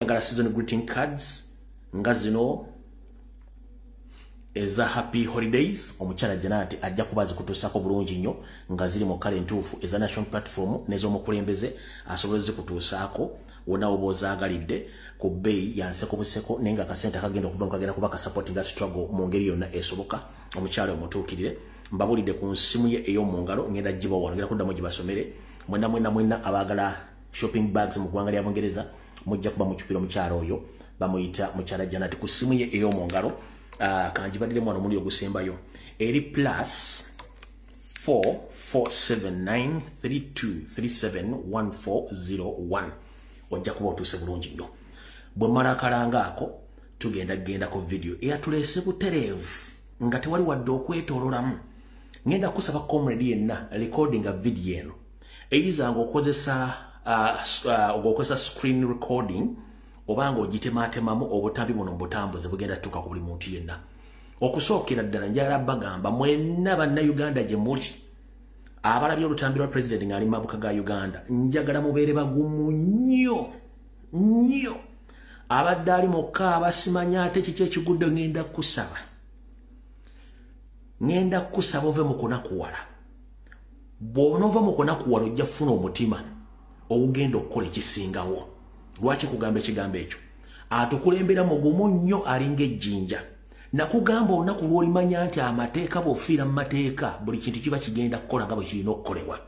Oyagala season greeting cards nga zino eza happy holidays, omukyala Janati ajja kuba zikutuusako bulungi nnyo nga ziri mu kale entuufu eza National Platform n'ez'omukulembeze, asobole zikutuusaako wonna woba ozaagalidde ku bbeeyi ya nseko buseko, naye nga akasente akagenda okuva kagenda kuba kasupportinga struggle mu ngeri yonna esoboka. Omukyala omutuukirire, mbabulidde ku nsimu ye ey'omu ngalo, ngenda gibawa wano, ngenda kuddamu gibasomere mwenna mwenna mwenna abaagala shopping bags mu ggwanga lya Bungereza. Mujja kuba mucupira omukyala oyo, bamuyita mukyala Janati, ku ssimu ye ey'omu ngalo. Kanjibadire mwana omuli ogusembayo eri +447932371401. Ojja kuba otuuse bulungi nnyo. Bwe mmala akalanga ako, tugenda gendako video eyatuleese butereevu nga tewali wadde okwetoololamu. Ngenda kusaba comrade yenna recordinga video eno, eyiza ng'okozesa screen recording oba ng'ogitemaatemamu obutambi buno mubutambuze, bugenda tutuuka ku buli muntu yenna. Okusookera ddala, njagala bagamba mwenna Bannayuganda gye muli abalabye olutambi lwa president ng'ali mu mabuka ga Uganda, njagala mubeere bagumu nnyo nnyo. Abadde ali mukka abasimanya ate kiki ekigudde, ngenda kusaba ove mu kunakuwala. Bw'onoova mu kunakuwala, ojja kufuna omutima ogugenda okukola ekisingawo. Lwaki kugamba ekigambo ekyo? Atukulembera mugumu nnyo, alinga ejjinja. Nakugamba, olunaku lw'olimanya nti amateeka, bw'ofiira mu mateeka, buli kintu kiba kigenda kukola nga bwe kirina okukolebwa.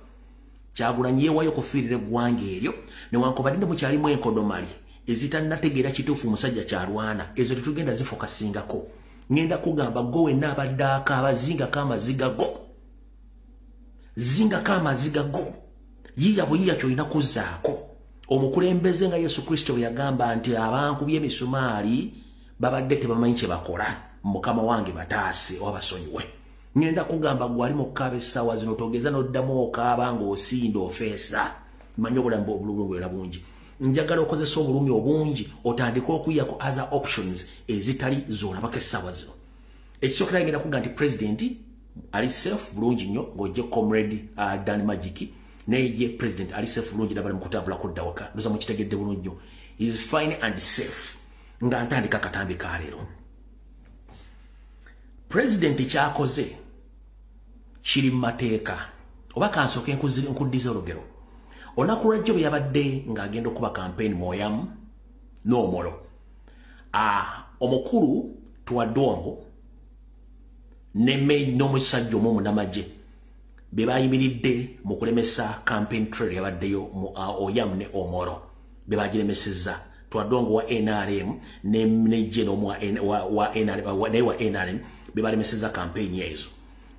Kyagulanyi yeewayo okufiirira eggwanga eryo, newankubadde ne mukyalimu enkodomali ezitannategeera kituufu omusajja kyalwana, ezo tetugenda zifocusingako. Ngenda kugamba gwe wenna abadde akaaba, zingako amaziga go, zingako amaziga go, yiya buyiya kyolina kuzzaako. Omukulembeze nga Yesu Kristo bwe yagamba nti abankubye emisumaali babadde tebamanyi kye bakola, Mukama wange bataase oba basonyiwe. Ngenda kugamba gwe ali mu kukaaba essaawa zino, togeza n'oddamu okaaba ng'osinda ofeesa. Manyi obulamu obulumi bwera bungi, njagala okozesa obulumi obungi otandike okuyiyako other options ezitali z'olabako essaawa zino. Ekisookera, ngenda kugamba nti president ali safe bulungi nnyo, ng'ojje comrade Dan Magic, naye ye president ali safe bulungi, nabali mu kutambula kudda waka. Ndoza mukitegedde bulungi nnyo, is fine and safe. Nga ntandika katambi ka leero, president kyakoze kiri mu mateeka. Oba kansooke nkuddiza olugero. Olunaku lwajjo bwe yabadde ng'agenda okuba campaign mu Oyamu n'Omoro, omukulu Twadongo n'omusajja omu omunamagye be bayimiridde mu kulemesa campaign trail yabaddeyo mu Oyamu ne Omoro, be bagiremesezza. Twadongo wa NRM ne Gen omu wa NRM, naye wa NRM, be balemesezza campaign ezo.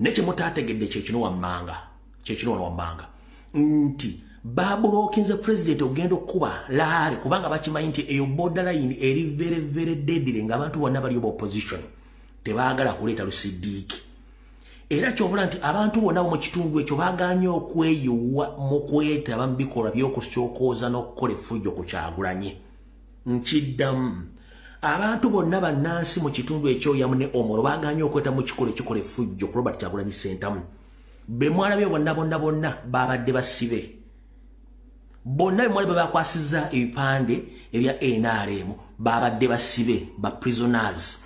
Naye kyemutaategedde kyekino wammanga, kyekino wano wammanga, nti bablockinze president ogenda okukuba rally, kubanga bakimanyi nti eyo borderline eri very very deadly, ng'abantu bonna bali oba opposition tebaagala kuleeta lusidiiki. Era kyovula nti abantu bonna mu kitundu ekyo baaganye okweyiwa mu kwetaba mu bikolwa by'okusyokooza n'okukola effujjo ku Kyagulanye. Nkiddamu, abantu bonna bannansi mu kitundu ekyoyamu ne Omoro baaganye okweta mu kikolwa ekikola effujjo ku Robert Kyagulanyi Ssentamu. Be mwalabye bonna bonna bonna babadde basibe. Bonna bemwali babakwasizza ebipande ebya NRM babadde basibe, ba prisoners.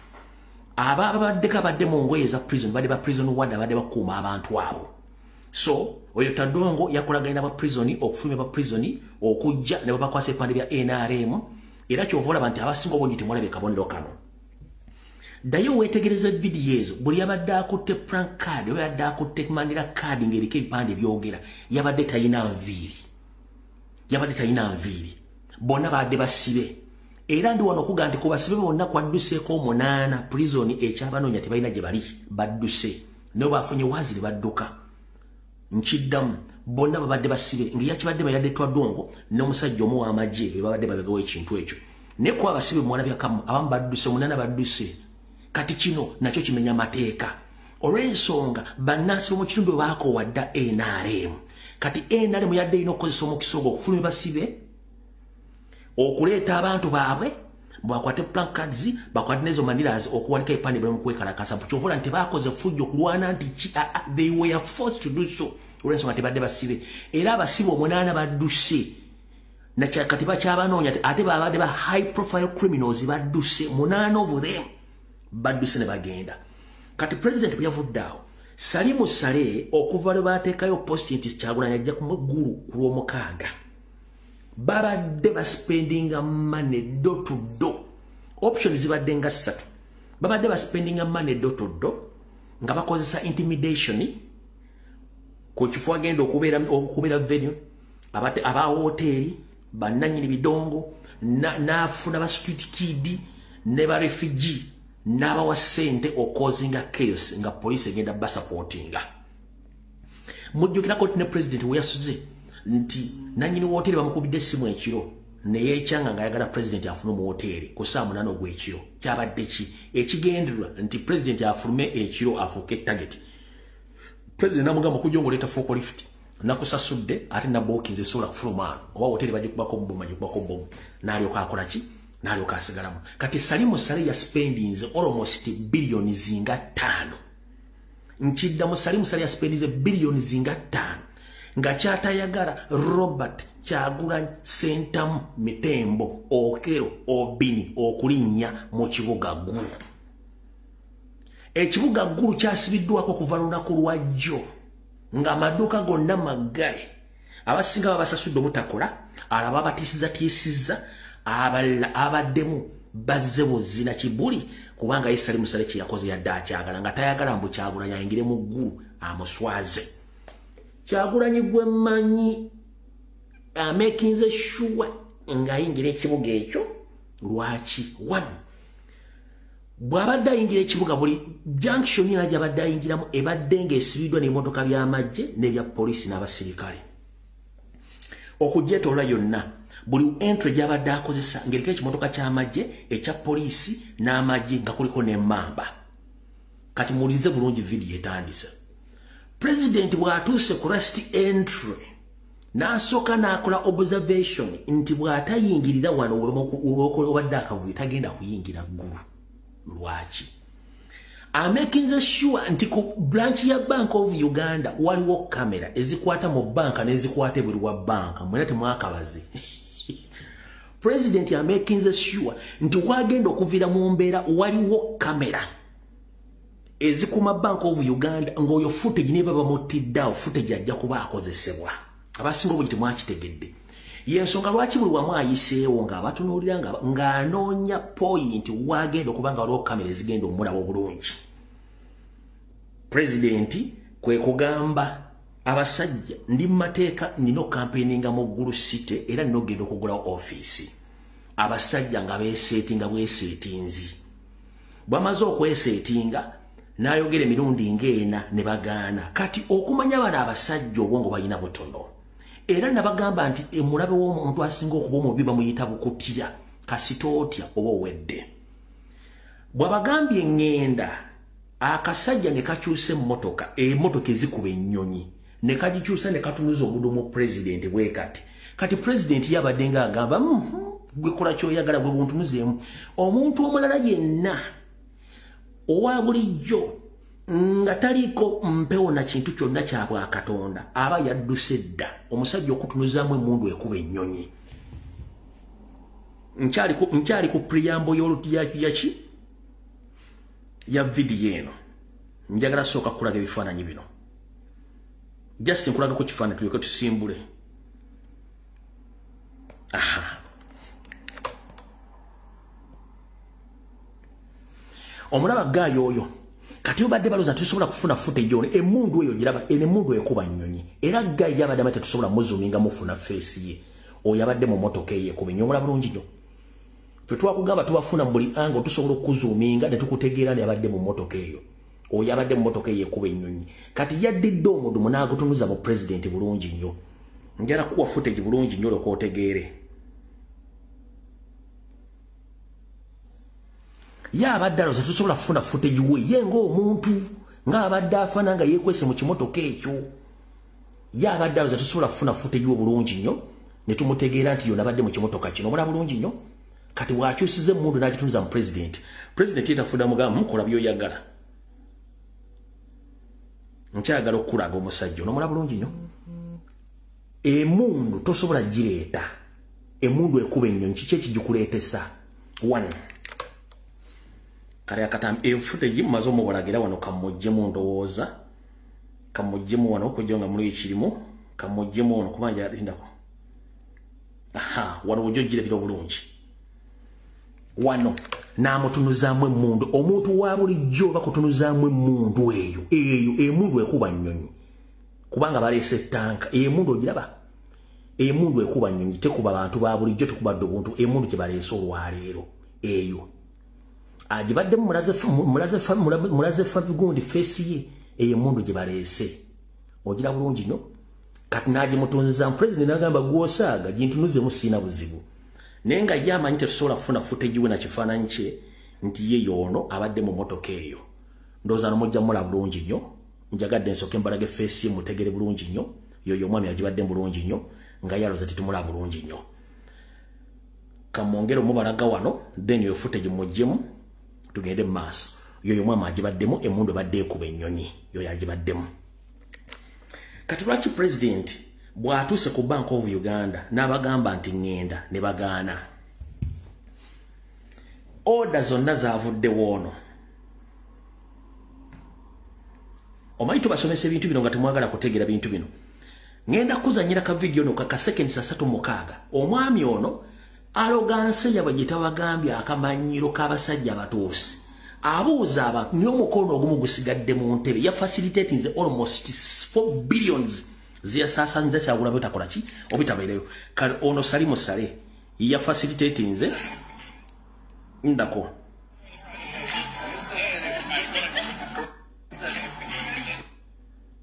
Aba ababaddeko abadde mu ngoye eza prison badde ba prison warder, abadde bakuuma abantu abo. So oyo Tadongo yakolagana ba prison okufulumya ba prison okujja ne babakwasa ebipande bya NRM. Era kyova olaba nti abasinga obungi temwalabye kabonero kano. Ddayo weetegereza vidiyo ezo, buli yabadde akutte placard oba yabadde akutte manila card ng'eriko ebipande byogera yabadde talina nviiri, yabadde talina nviiri. Bonna babadde basibe. Era ndi wano okuga nti ku basibe bonna kwadduseeko omunaana. Prison ekyabanoonya, tebalina gye bali, badduse, naye bafunye waaziri badduka. Nkiddamu, bonna babadde basibe, ng'eyakibadde bayadde Twadongo n'omusajja omu w'amagye be babadde babegawo ekintu ekyo. Naye kuba abasibe mwalabyakamu abamu badduse, omunaana badduse. Kati kino nakyo kimenya mateeka, olw'ensonga bannansi b'omu kitundu bwe baakoowa dda NRM. Kati NRM yadde erina okukozesa omukisa ogwo okufulumya basibe, okuleeta abantu baabwe bakwate placards, bakwate nezo manilas okuwanika ebipande bali mu kwekalakasa. Kyova nti bakoze fujjo okulwana nti they were forced to do so, olw'ensonga tebadde basibe. Era abasibe omunaana badduse. Kati bakyabanoonya, ate babadde ba high profile criminals badduse, 8 of them badduse ne bagenda. Kati president bwe yavudde awo, Salimu Saleh okuva lwe baateekayo post nti Kyagulanyi ajja ku Ggulu ku Lwomukaaga, babadde baspendinga money door to door. Option zibadde nga ssatu. Babadde baspendinga money door to door nga bakozesa intimidation ku kifo agenda okubeera venue, aba hoteeri, bannannyini bidongo, n'afuna ba street kid ne ba refugee n'abawa ssente okucausinga chaos nga poliisi egenda basupportinga. Mujjukirako ne president we yasuze nti nannyini woteeri bamukubidde essimu ekiro ne yeekyanga ng'ayagala president afulume mu woteeri ku ssaawa 8 ogw'ekiro. Kyabadde ki ekigendererwa nti president afulume ekiro afuuke target? President namugamba okujja ng'oleeta forklift, nakusasudde ate nabookinze esobola kufuluma ano, oba woteeri bagikubako bomu, bagikubako bomu, n'alyoka akola ki? N'alyoka asigalamu. Kati Salimu Saleh yaspendinze almost billioni zinga 5. Nkiddamu, Salimu Saleh yaspendinze billioni zinga 5 nga kyatayagala Robert Kyagulanyi Ssentamu Mitembo Okello Obini okulinnya mu kibuga Ggulu. Ekibuga Ggulu kyasibiddwako okuva lunaku lwajjo ng'amaduuka gonna maggale, abasinga babasasudde obutakola, alaba abatiisizza, abalala abaddemu bazze buzina kibuli, kubanga ye Salimu Saleh kye yakoze yadde akyagala nga tayagala mbu Kyagulanyi ayingire mu Ggulu amuswaze. Kyagulanyi gwe mmanyi amekinze sure ng'ayingira ekibuga ekyo. Lwaki? One, bw'abadde ayingira ekibuga, buli junction yonna gy'abadde ayingiramu ebadde ng'esibiddwa n'ebimotoka by'amagye n'ebya poliisi n'abasirikale okugyetoola yonna. Buli entry gy'abadde akozesa ng'eriko ekimotoka ky'amagye, ekya poliisi n'amagye, nga kuliko n'emmamba. Kati muwulirize bulungi vidiyo etandise. President bw'atuuse ku last entry n'asooka n'akola observation nti bw'atayingirira wano obadde akavuyo tagenda kuyingira Ggulu. Lwaki? Amekinze sure nti ku branch ya Bank of Uganda waliwo kamera ezikwata mu banka n'ezikwata ebweru wa banka. Mwena temwakabaze. President amekinze sure nti wagenda okuviira mu mbeera waliwo kamera ezikuma Bank of Uganda, ng'oyo footage ne baba bamuttiddeawo, footage ajja kuba akozesebwa. Abasinga obungi temwakitegedde. Yensonga lwaki buli wamu ayiseewo ng'abatunuulira ng'anoonya point wagenda okuba nga waliwo kamera ezigenda omulaba obulungi. President kwe kugamba abasajja, ndi mu mateeka, nina okucampaigninga mu Ggulu City era nina okugenda okugulawo ofiisi. Abasajja nga beeseetinga bweseetinzi. Bw'amaze okweseetinga n'ayogera emirundi ng'ena ne bagaana. Kati okumanya bano abasajja obwongo balina butono, era nabagamba nti omulabe w'omuntu asinga okuba omubi bamuyita bukutya, kasita otya oba owedde. Bw'abagambye ŋŋenda, akasajja ne kakyusa emmotoka, emmotoka ezikuba ennyonyi ne kagikyusa ne katunuza omudumu pulezidenti bwe kati. Kati pulezidenti yabadde ng'agamba, gwe kola ky'oyagala, gwe buntunuzeemu. Omuntu omulala yenna owa bulijjo nga taliiko mpewo na kintu kyonna kya bwakatonda aba yadduse dda. Omusajja okutunuzaamu emmundu ekuba ennyonyi. Nkyali ku preamble yaki ya vidiyo eno. Njagala sooka kulaga ebifaananyi bino. Just nkulagako kifaananyi tulyoke tusimbule. Aha. Omulaba gaayo oyo. Kati obadde balowooza tetusobola kufuna footage ono, emmundu eyo giraba, eno emmundu ekuba nnyonyi. Era guy yabadde amanyi tetusobola muzoominga mufuna face ye. Oyo abadde mu mmotoka eyo ekuba ennyonyi, omulaba bulungi nnyo. Ffe twakugamba tubafuna mu buli angle, tusobola okuzoominga ne tukutegeera ne abadde mu mmotoka eyo. Oyo abadde mu mmotoka eyo ekuba ennyonyi. Kati yaddidde omudumu n'agutunuza mu pulezidenti bulungi nnyo. Njagala kuwa footage bulungi nnyo olyoke otegeere. Ye abadde alowooza tetusobola kufuna footage we ye ng'omuntu ng'abadde afaana nga yeekwese mu kimotoka ekyo. Ye abadde alowooza tetusobola kufuna footage we bulungi nnyo ne tumutegeera nti yonna abadde mu kimotoka kino. Omulaba bulungi nnyo. Kati bw'akyusiza emmundu n'agitunuza mu pulezidenti, pulezidenti ye tafudde, amugamba, mukola by'oyagala. Nkyagala okukulaga omusajja ono, omulaba bulungi nnyo. Emmundu tosobola gireeta. Emundu ekuba ennyonyi kiki ekigikuleetesa? One, kale akatambi footage mumaze omubalagira wano, kamuggyemu ndowooza, kamuggyemu wano okujja nga muliyo ekirimu, kamuggyemu ono kubanja lindako. Aha, wano ojja ogirabira obulungi. Wano n'amutunuzaamu emmundu. Omuntu wa bulijjo bakutunuzaamu emmundu eyo, eyo emmundu ekuba nnyonyi, kubanga baleese ettanka. Emmundu ogiraba, emmundu ekuba nnyonyi, tekuba bantu ba bulijjo, tekuba dde obuntu. Emmundu gye baleese olwaleero eyo agibaddemu, mulaze gundi face ye, eyo emmundu gye baleese ogira bulungi nnyo. Kati n'agimutunzizaamu, pulezidenti n'agamba gw'osaaga gintunuzemu siina buzibu, naye nga ye amanyi tetusobola kufuna footage we na kifaananyi kye nti ye y'ono abadde mu mmotoka eyo. Ndowooza nomujja mula bulungi nnyo, njagadde nsooke mbalage face ye mutegere bulungi nnyo. Yoyo omwami agibadde bulungi nnyo, nga ye alowooza tetumulaba bulungi nnyo. Kamwongere omubalaga wano, then eyo footage muggyemu tugende mu maaso. Yoyo omwami agibaddemu, emmundu ebadde ekuba ennyonyi, yoyo agibaddemu. Kati lwaki pulezidenti bw'atuuse ku Bank of Uganda n'abagamba nti ŋŋenda, ne bagaana? Order zonna zaavuddewo ono. Omanyi tubasomesa ebintu bino nga temwagala kutegeera bintu bino. Ŋŋenda kuzannyira ka vidiyo no ka seconds 36. Omwami ono arrogance yabwe gye tabagambye, akamanyiro k'abasajja abatuusi. Abuuza abantu n'omukono ogumu gusigadde mu ntebe, ya facilitatinze almost 4 billions ziyasaasaanyiza Kyagulanyi obutakola ki, obutabeereyo. Kale ono Salimu Saleh ya facilitatinze ndako.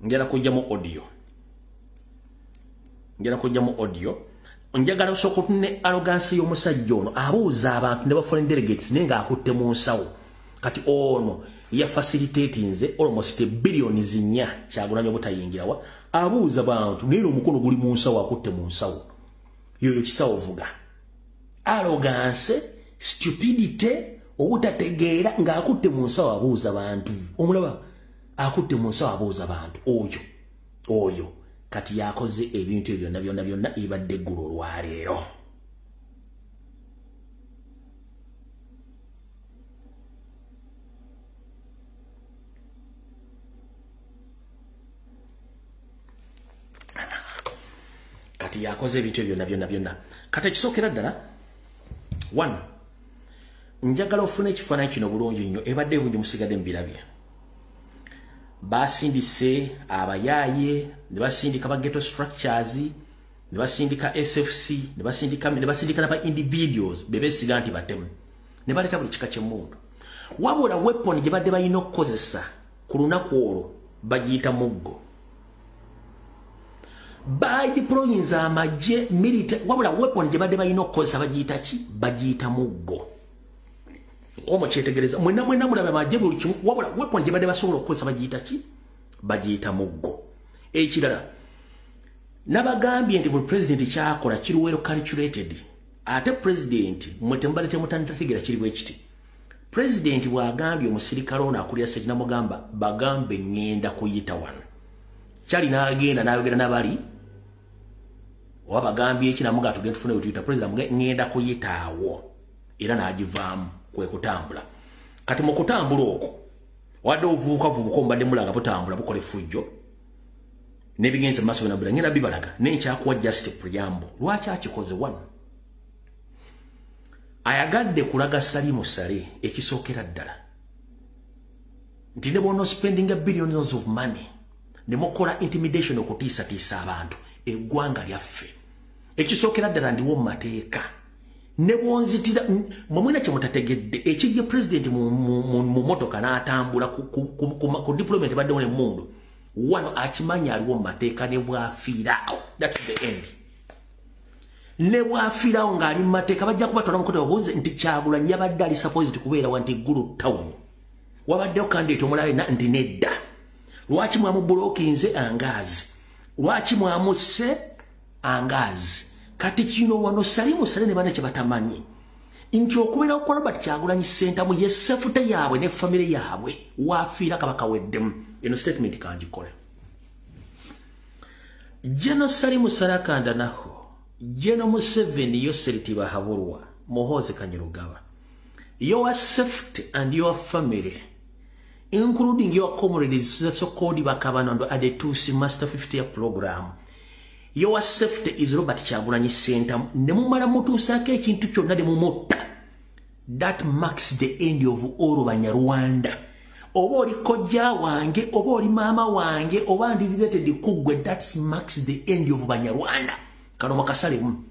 Njagala kujjamu audio, njagala kujjamu audio. Njagala osooka otunne arrogance y'omusajja ono abuuza abantu ne ba foreign delegates naye ng'akutte mu nsawo. Kati ono ya facilitatinze almost billions 4 Kyagulanyi obutayingirawa, abuuza bantu naye omukono guli mu nsawo, akutte mu nsawo. Yoyo kisawo vuga. Arrogance, stupidity, obutategeera, ng'akutte mu nsawo abuuza bantu. Omulaba akutte mu nsawo abuuza bantu. Oyo oyo kati yakoze ebintu ebyo byonna byonna byonna ebadde eggulo olwaleero. Kati yakoze ebintu ebyo byonna byonna byonna. Kati ekisookera ddala, one, njagala ofune ekifaananyi kino bulungi nnyo, ebadde ebungi musigadde mubirabye. Basindise abayaaye, ne basindika ba ghetto structures, ne basindika SFC, ne basindika n'aba individuals be beesiga nti batemu, ne baleeta buli kika ky'emmundu. Wabula weapon gye badde balina okukozesa ku lunaku olwo bagiyita muggo. Badeployinza amagye military, wabula weapon gye badde balina okukozesa bagiyita ki? Bagiyita muggo. Omo kyetegereza mwenna mwenna mulaba amagye buli kimu, wabula weapon gye badde basobola okukozesa bagiyita ki? Bagiyita muggo. Ekirala, nabagambye nti buli pulezidenti kyakola kiri well calculated. Ate pulezidenti mmwe temubadde temutanditategeera kiri bwe kiti. Pulezidenti bw'agambye omusirikale ono akulira seki namugamba bagambe ŋŋenda kuyita wano, kyali n'agenda n'ayogera n'abali oba bagambye eki, namugamba tugende tufune bwe tuyita. Pulezidenti amugamba ŋŋenda kuyita awo, era n'agivaamu kwe kutambula. Kati mu kutambula okwo wadde obuvubuka omubadde mulanga butambula bukola effujjo n'ebigenze mu maaso byonna bula, ngenda bibalaga naye nkyakuwa just preamble lwaki akikoze. Wano ayagadde kulaga Salimu Saleh ekisookera ddala nti ne bw'ono spending billions of money ne mukola intimidation okutiisatiisa abantu, eggwanga lyaffe ekisookera ddala ndiwo mu mateeka ne bwonzitira mwe mwina kye mutategedde ekijja pulezidenti mu mmotoka n'atambula ku deployment ebaddewo n'emmundu. Wano akimanyi aliwo mu mateeka ne bw'afiiraawo, that's the end. Ne bw'afiirawo ng'ali mu mateeka bajja kubatwala mu kkooti babuuze nti Kyagulanyi yabadde ali supposed kubeera wa nti Gulu town, wabaddewo candidate omulala nti nedda. Lwaki mwamubulokinze angaazi? Lwaki mwamusse angaazi? Kati kino wano Salimu Saleh ne banne kye batamanyi nti okubeera kwa Robert Kyagulanyi Ssentamu ye safety yaabwe ne famire yaabwe, waafiira kabaka weddemu. Eno statement kanjikole. General Salimu Saleh Kandanaho General Museveni, Yoweri Tibuhaburwa, Muhoozi Kainerugaba, your safety and your family, including your comrades, the so-called Bakabanondo at the 2C Master 50 program. Your safety is Robert Kyagulanyi Ssentamu. Ne mumala mutuusaako ekintu kyonna ne mumutta. That marks the end of all Banyarwanda. Oba oli kojja wange, oba oli maama wange, oba ndi related ku ggwe, that marks the end of Banyarwanda. Kano makasalemu.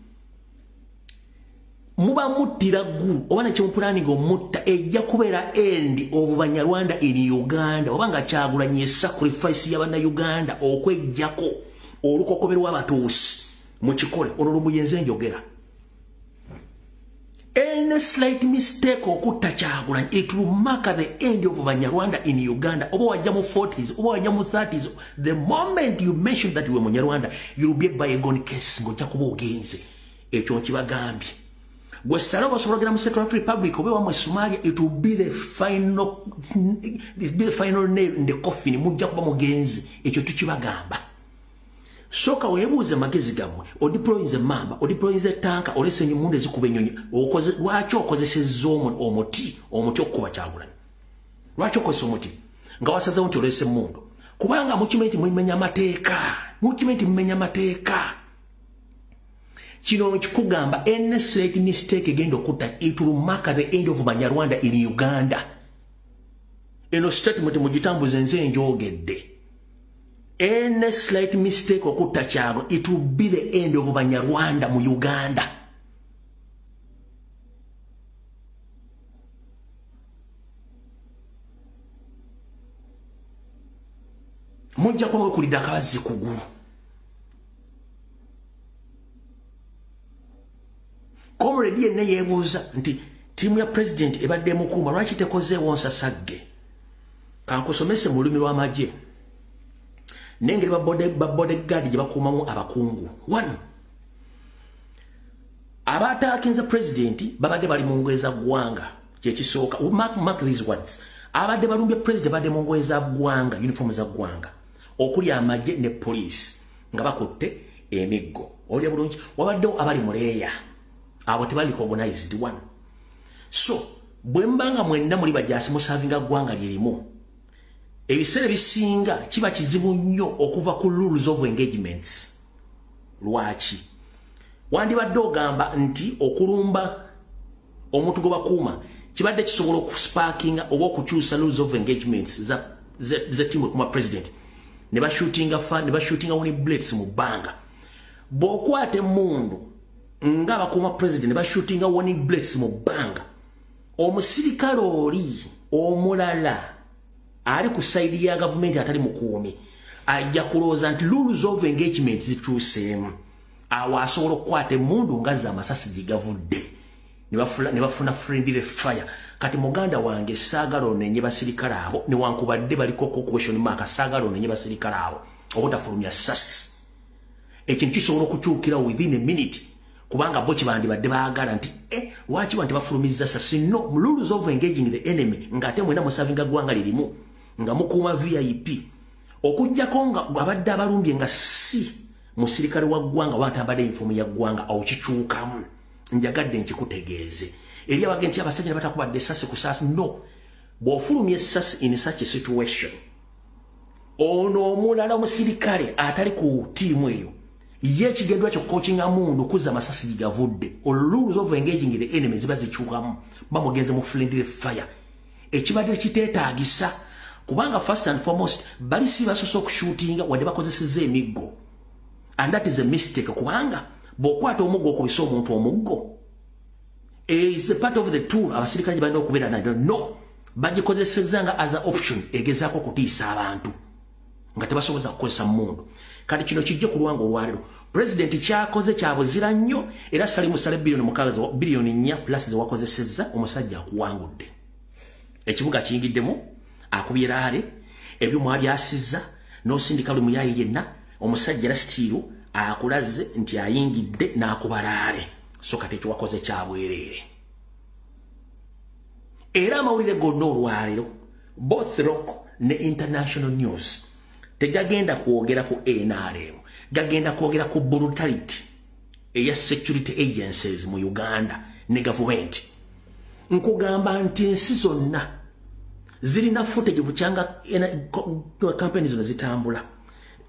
Muba muttira ggulu, oba nekyemupulaninga omutta, ejja kubeera end of Banyarwanda in Uganda. Oba nga Kyagulanyi sacrifice y'Abannayuganda okweggyako olukokobero w'abatuusi mukikole ono lumuyenze njogera. Any slight mistake okutta Kyagulanyi, it will mark the end of Banyarwanda in Uganda. Oba wajja mu 40s, oba wajja mu 30s, the moment you mention that you were Munyarwanda, you will be a bygone case ng'ojja kuba ogenze. Ekyo nkibagambye. Gwe sala osobola ogenda mu Central African Republic oba wamwe Somalia, it will be the final nail in the coffin, mujja kuba mugenze. Ekyo tukibagamba. Soka weebuuze magezi gammwe, odeployinze mamba, odeployinze tanka, olese emmundu ezikuba ennyonyi, lwaki okozesezza omuti okukuba Kyagulanyi? Lwaki okozesa omuti? Nga wasazeewo nti olese emmundu. Kubanga mukimanyi nti mumenya amateeka, mukimanyi nti mumenya amateeka. Kino nkikugamba, any slight mistake egenda okutta, it will mark the end of Banyarwanda in Uganda. Eno statement mugitambuze nze njogedde. Any slight mistake okutta Kyagulanyi, it will be the end of Banyarwanda mu Uganda. Mujja kuba mwekulidde akabazzi ku ggulu. Comrade yenna yeebuuza nti ttiimu ya president ebadde emukuuma lwaki tekozeewo nsasagge? Kankusomese mu lulimi lw'amagye n'engeri ba bodyguard gye bakuumamu abakungu. One, abataakinze president babadde bali mu ngoye za ggwanga, kyekisooka. Mark these words. Abadde balumbye president babadde mu ngoye za ggwanga, uniform za ggwanga, okuli amagye ne police nga bakutte emiggo. Olya bulungi, wabaddewo abali mu leeya, abo tebali organized. One, so bwe mbanga mwenna muli bajaasi musavinga ggwanga lye limu, ebiseera ebisinga kiba kizibu nnyo okuva ku rules of engagements. Lwaki? Wandibadde ogamba nti okulumba omuntu gwe bakuuma kibadde kisobola okusparkinga oba okukyusa rules of engagements za ttiimu ekuma president, ne bashootinga fan, ne bashootinga warning bullets mu bbanga. Bw'okwata emmundu nga abakuuma president ne bashootinga warning bullets mu bbanga, omusirikale oli omulala ali ku side ya gavumenti atali mukuumi ajja kulowooza nti rules of engagement zituuseemu. Awo asobola okukwata emmundu nga zza amasasi gye gavudde, ne bafuna friendly fire. Kati muganda wange, saagala onenye basirikale abo, newankubadde baliko question mark, saagala onenye basirikale abo obutafulumya sasi. Ekintu kisobola okukyukira within a minute, kubanga bo kibandibadde baagala nti lwaki bantu bafulumizza sasi? No, rules of engaging the enemy ng'ate mwena musavinga ggwanga lirimu nga mukuuma VIP, okuggyako nga abadde abalumbye nga si musirikale wa ggwanga oba atambadde uniform ya ggwanga, awo kikyukamu. Njagadde nkikutegeeze eri abagenda nti abasajja ne batakubadde essasi ku sasi. No, bw'ofulumya essasi in such a situation, ono omulala omusirikale atali ku ttiimu eyo ye ekigendwa ky'okukokinga mundu kuzza amasasi gye gavudde. Rules of engaging the enemy ziba zikyukamu, bamugenze mu friendly fire, ekibadde kiteetaagisa. Kubanga first and foremost bali si basoose okushootinga wadde bakozesezza emiggo, and that is a mistake, kubanga bw'okwata omuggo okubisa omuntu omuggo is a part of the tool abasirikale gye balina okubeera nayo. No, bagikozesezza nga as a option egezaako okutiisa abantu nga tebasoboza kukozesa mmundu. Kati kino kijje ku lwange olwaleero, president kyakoze kyabuzira nnyo, era Salimu Sale 6 biliyoni 4 plus ze wakozesezza, omusajja akuwangudde. Ekibuga kiyingiddemu, akubye rally, ebyuma byasizza, n'osindika buli muyayi yenna. Omusajja era still akulaze nti ayingidde n'akuba rally. So kati ekyo wakoze kyabwereere. Era amawulire gonna olwaleero, both local ne international news, tegagenda kwogera ku NRM, gagenda kwogera ku brutality eya security agencies mu Uganda ne government. Nkugamba nti ensi zonna zirina footage bukyanga campaign zonna zitambula.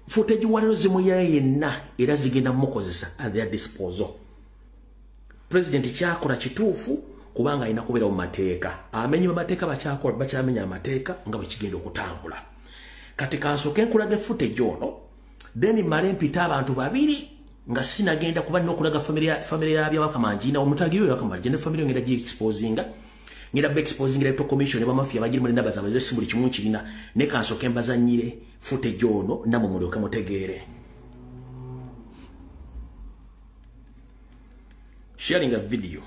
Footage walero zimuya yenna era zigenda mukozesa at their disposal. President kyakola kituufu kubanga alina kubeera mu mateeka. Amenyi b'amateeka bakyakola bakyamenya amateeka nga bwe kigenda okutambula. Kati kansooke nkulaga footage ono, then mmale mpita abantu babiri nga sinagenda kuba nina okulaga family ya Byabakama omutagiri Byabakama ne family ngenda gi exposinga. Ngenda be exposing electoral commission ba mafia bagiri muri ndabaza bazesi buli kimu kirina ne kansooke mbazanyire footage ono namwe mulyoke mutegeere. Sharing a video.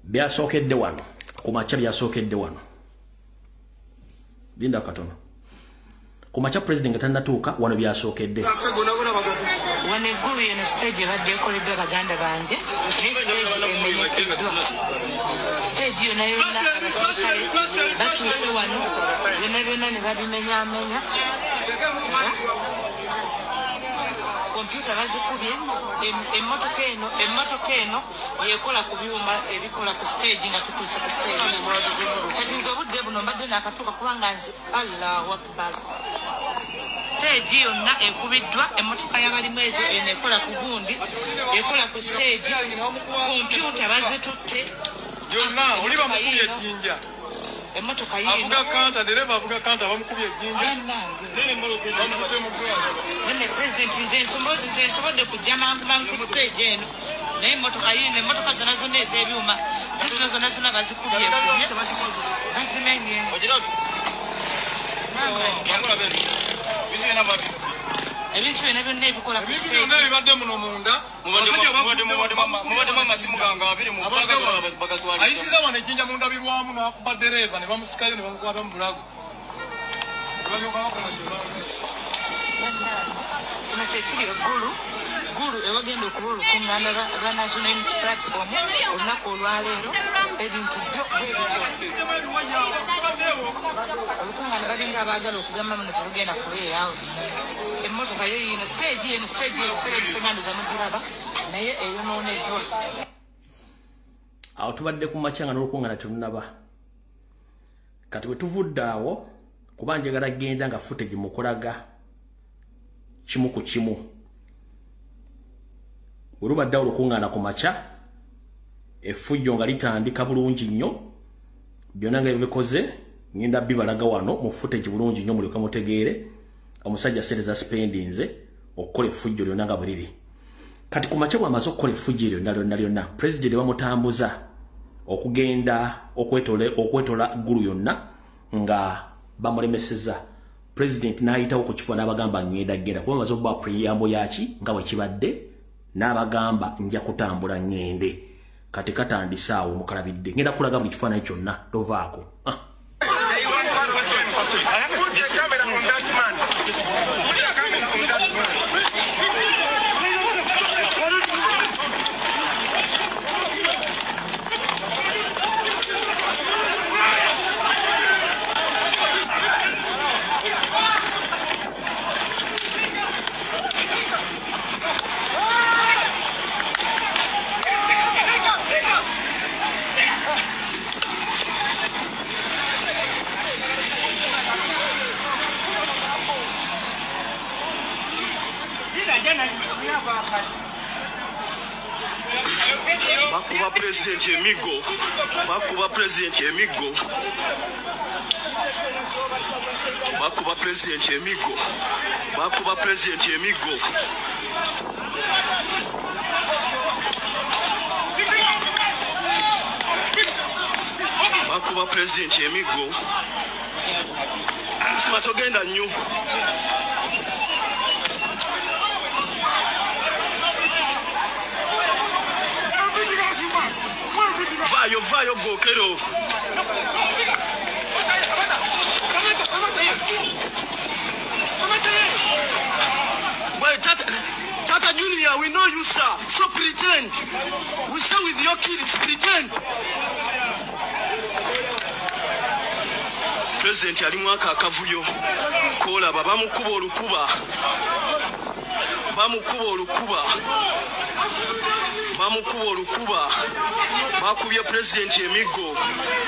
Byasookedde wano ku makya, byasookedde wano, linda katono. Ku makya president nga tannatuuka wano byasookedde. Wano eggulu eno stage ebadde ekoleddwa baganda bange, ne stage emenyekeddwa. Stage yonna yonna abaserikale batuuse wano byonna byonna ne babimenyaamenya. Kompyuta bazikubye, emmotoka eno yekola ku byuma ebikola ku stage nga tutuuse ku stage. Kati nze obudde buno mbadde naakatuuka kubanga nze Allahu Akbar. Stage yonna ekubiddwa, emmotoka y'abalimu ezo eno ekola ku gundi, ekola ku stage, kompyuta bazitutte. Yonna oli bamukubye ejjinja. Emmotoka yiino. Avuga kanta, dereva avuga kanta bamukubye ejjinja. Nne president nze nsobodde kujja mangu mangu ku stage eno, naye emmotoka yiino, emmotoka zonna zonna ez'ebyuma zino zonna zonna bazikubye bazimenye. Ebintu byonna byonna ebikola ku stage byonna bibadde muno munda, mubaddemu amasimu gange abiri mu bagatwala. Ayisiza wano ejjinja mu ndabirwamu n'akuba ddereeva ne bamusikayo ne bamukwata mu bulago. Kino kyekiri eggulu Gulu ewagenda okuba olukuŋŋaana lwa National Unity Platform olunaku olwaleero, ebintu byo bwe bityo. Olukuŋŋaana balinga abaagala okugamba muno terugenda kubeerawo. Emmotoka yo yiino, stage eno, stage ebiseera ebisinga ndowooza mugiraba, naye eyonooneddwa. Awo tubadde ku makya nga n'olukuŋŋaana terunnaba. Kati bwe tuvudde awo, kuba njagala genda nga footage mukulaga kimu ku kimu. Bwe lubadde awo olukuŋŋaana ku makya, effujjo nga litandika bulungi nnyo, byonna nga bibikoze, ngenda bibalaga wano mu footage bulungi nnyo mulyoke mutegeere omusajja ssente za spendinze okukola effujjo lyonna nga bwe liri. Kati ku makya bw'amaze okukola effujjo lyonna lyonna lyonna, president bamutambuza okugenda okwetola ggulu yonna nga bamulemesezza. President n'ayitawo ku kifo n'abagamba ngenda genda, kuba bamaze okuba preamble yaki nga bwe kibadde, n'abagamba nja kutambula ngende. Kati katandise awo mukalabidde, ngenda kulaga buli kifaananyi kyonna, tovaako. Put the camera on that man. Put the camera on that man. Bakuba president emiggo, bakuba president emiggo, bakuba president emiggo, bakuba president emiggo. Bakuba president emiggo. Sima togenda nnyo. Vayo, vayo, Bokero. Wait, Tata Junior, we know you, sir. So pretend. We stay with your kids, pretend. President alimu akavuyo kolaba bamukuba olukuba bamukuba olukuba bamukuba olukuba bakubye president emiggo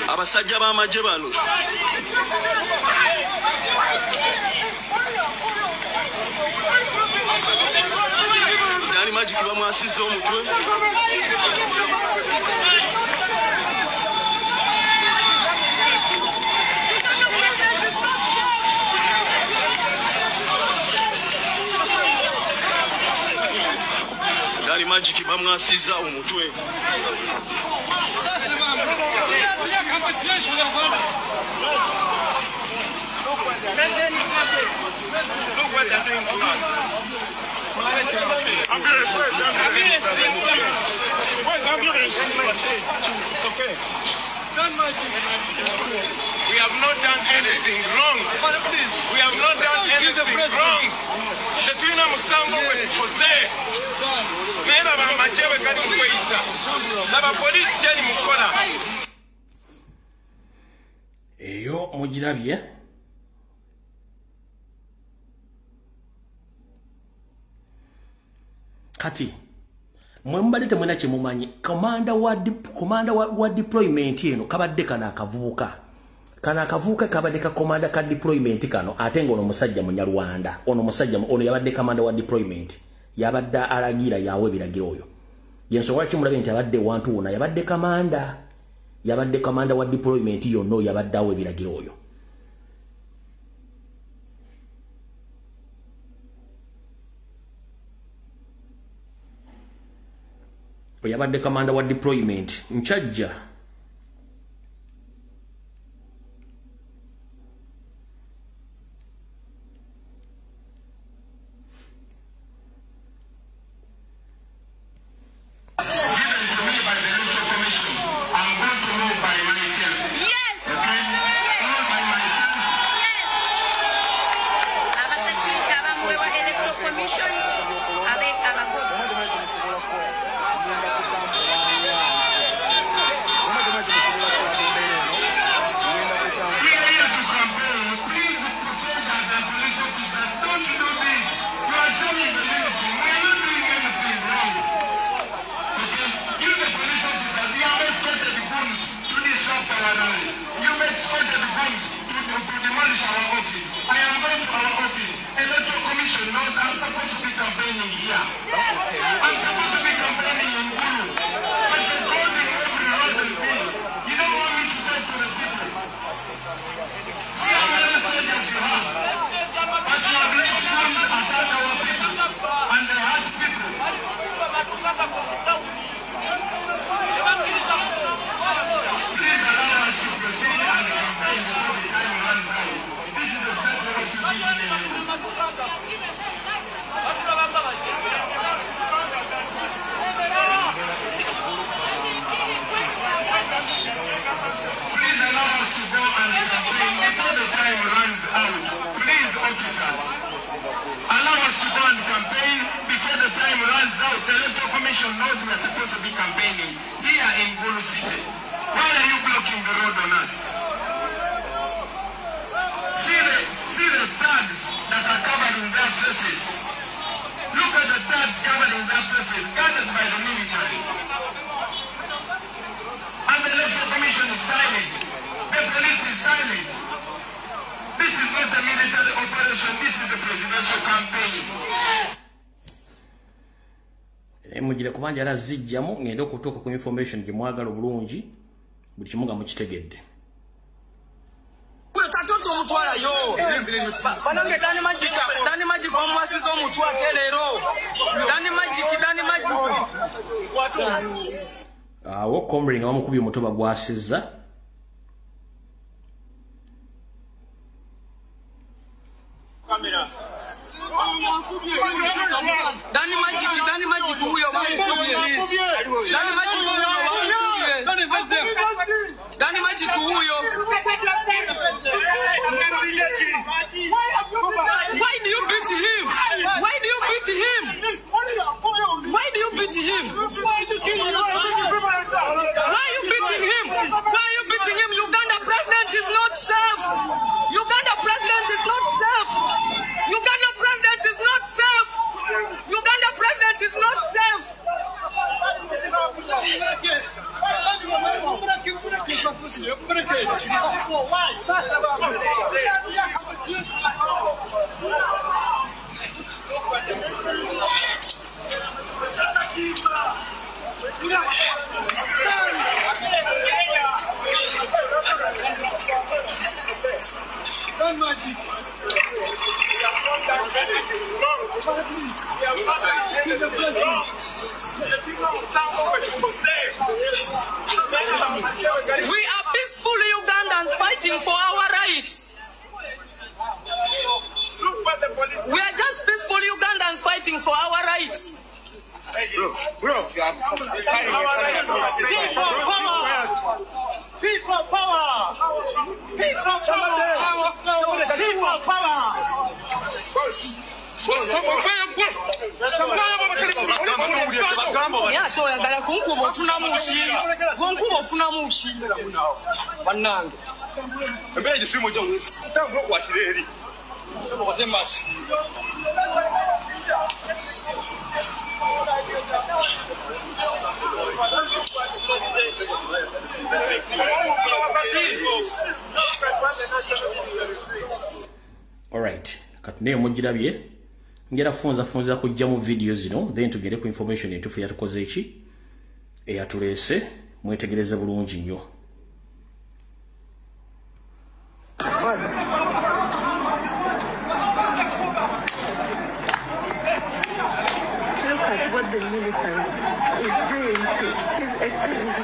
abasajja b'amagye bano. Dani Magic bamwasizza omutwe. Dani Magic bamwasizza omutwe. Look what they're doing to us. Ambulance. It's okay. We have not done anything wrong. We have not done anything wrong. Tetulina musango gwe tukoze. Naye laba amagye bwe gali mu kweyisa. Laba poliisi gy'eri mu kukola. Eyo mugirabye. Kati mwe mbadde temwena kye mumanyi, komanda wa deployment eno kabadde kano akavubuka. Kano akavubuka kabadde ka komanda ka deployment kano, ate ng'ono musajja Munyarwanda. Ono musajja ono yabadde komanda wa deployment. Yabadde alagira yawe ebiragiro oyo. Yensonga lwaki mulabye nti abadde wantu wonna yabadde kamanda. Yabadde komanda wa deployment yonna yabadde awo ebiragiro oyo. Yabadde kamanda wa deployment nchajja. Mugire kubanja era zijjamu ngende okutuuka ku information gye mwagala obulungi buli kimu nga mukitegedde. Katoto omutwala yo. Banange Dani Magic, Dani Magic bamwasiza omutwe ate leero. Dani Magic, Dani Magic. Awo comrade nga bamukubye omutwe bagwasizza. Kamera. Dani Magic, Dani Magic huyo bamukubye. Dani Magic huyo bamukubye. Dani Magic huyo. Why do you beat him? Why do you beat him? Why do you beat him? Why are you beating him? Why are you beating him? Uganda president is not safe. fighting for our rights. Bro. People power. People power. People power. Oyagala kunkuba ofunamu ki? Gonkuba ofunamu ki? Bannange. Embeera gisimu gyo tambula okwatira eri. Alright, kati naye mugirabye ngera funza kujja mu video zino, then tugende ku information entuufu yatukoze eki eyatuleese. Mwetegereze bulungi nnyo. Look at what the military is doing to His Excellency.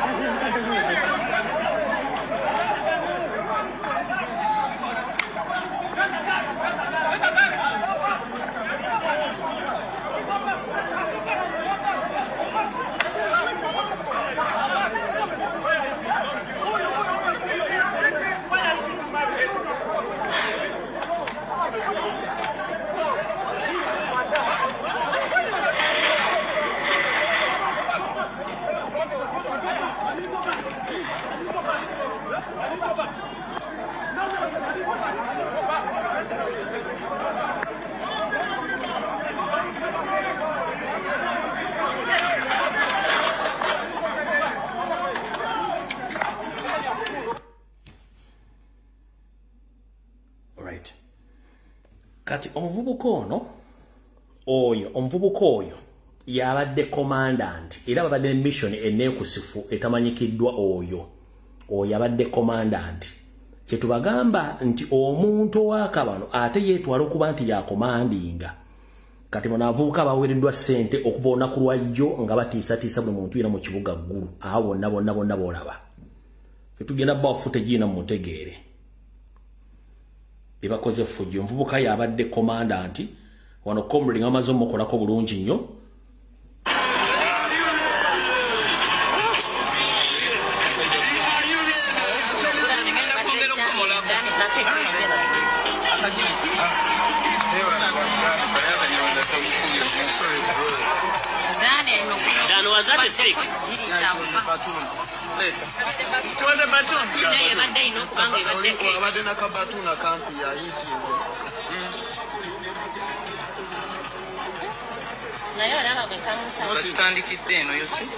Kati omuvubuka ono oyo omuvubuka oyo yabadde commandant era babadde mission eneekusifu etamanyikiddwa. Oyo oyo abadde commandant. Kyetubagamba nti omuntu ow'akabano ate yeetwala okuba nti yakomandinga. Kati bano abavubuka baweereddwa ssente okuva olunaku lwajjo nga batiisatiisa buli muntu yena mu kibuga Ggulu. Awo bonna bonna bonna boolaba ffe tugenda bawa footage ina mumutegeere bebakoze effujjo. Omuvubuka yabadde commandant wano, comrade nga bamaze omukolako bulungi nnyo. Dan, was that a stick? Yeah, it was a baton. It was a baton. Abadde n'akabatuni akampi yayitinze. Bakitandikidde eno, you see?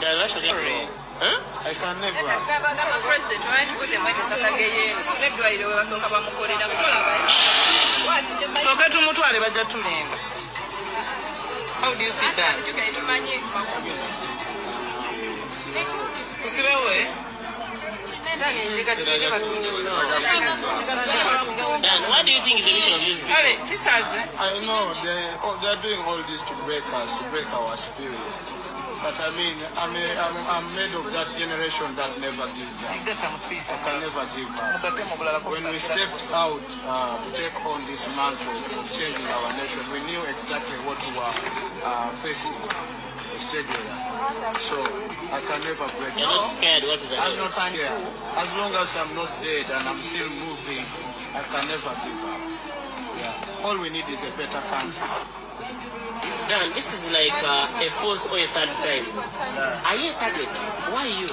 Dan, what should I do? Huh? I can never. Sooka tumutwale bajja tulinda. How do you see that? Kusibewe? Dan, what do you think is the mission of this people? I know they're doing all this to break us, to break our spirit. But I mean, I'm made of that generation that never gives up. I can never give up. When we stepped out to take on this mantle of changing our nation, we knew exactly what we were facing. So I can never break. You're not scared? What is that? I'm not scared. As long as I'm not dead and I'm still moving, I can never give up. Yeah. All we need is a better country. Dan, this is like a fourth or a third time. Yeah. Are you a target? Why you?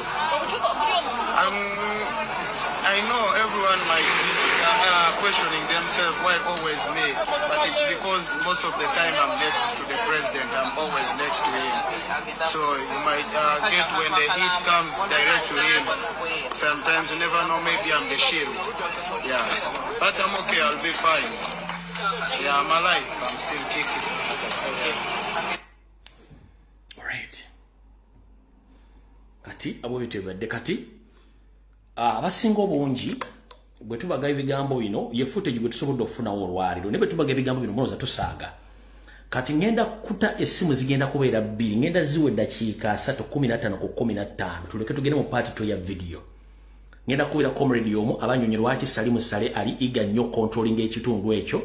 I know everyone might be questioning themselves why always me, but it's because most of the time I'm next to the president. I'm always next to him. So you might get when the heat comes direct to him. Sometimes you never know, maybe I'm the shield. Yeah, but I'm okay, I'll be fine. Yeah, I'm alive, I'm still kicking. Okay. All right. Kati, abo bitebadde kati. Abasinga obungi bwe tubaga ebigambo bino ye footage gwe tusobodde okufunawo olwaliro, naye bwe tubaga ebigambo bino mulowooza tusaaga. Kati ngenda kuta essimu zigenda kubeera bbiri, ngenda ziwa eddakiika 3 15 ku 15 tuleke tugende mu part 2 ya video. Ngenda kubira comrade omu abanyonyi lwaki Salimu Sale ali eager nnyo controlling ekitundu ekyo.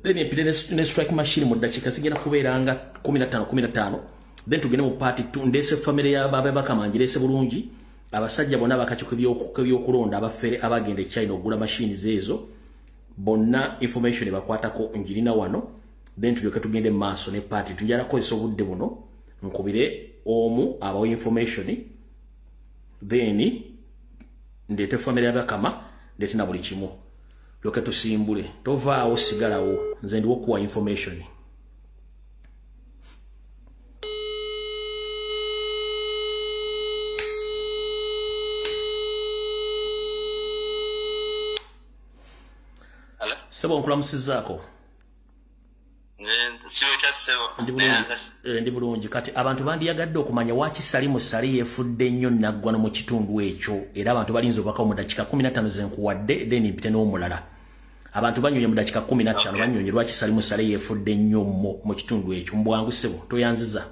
Then mpite ne strike machine mu ddakiika zigenda kubeera nga 15 15. Then tugende mu part 2. Ndese family ya baba Bakama ngirese bulungi. Abasajja bonna abakakiiko ebyokulonda abafere abagenda e China okugula machines ezo bonna information ebakwatako njirina wano. Then tulyoke tugende mu maaso ne part. Tunjala kukozesa obudde buno nkubire omu abawa information, then ndeete family ya Bakama, ndeete na buli kimu, tulyoke tusimbule. Tovaawo, sigalawo, nze ndiwo okuwa information. Sebo, nkulamusizzaako. Ndi bulungi. Kati abantu bandiyagadde okumanya waki Salimu Sali yeefudde nnyo naggwano mu kitundu ekyo, era abantu balinze obubaka mu ddakiika 15 ze nkuwadde, then mpite n'omulala. Abantu banyonye mu ddakiika 15, banyonye lwaki Salimu Sali yeefudde nnyo mu kitundu ekyo. Mbwangu ssebo, toyanziza.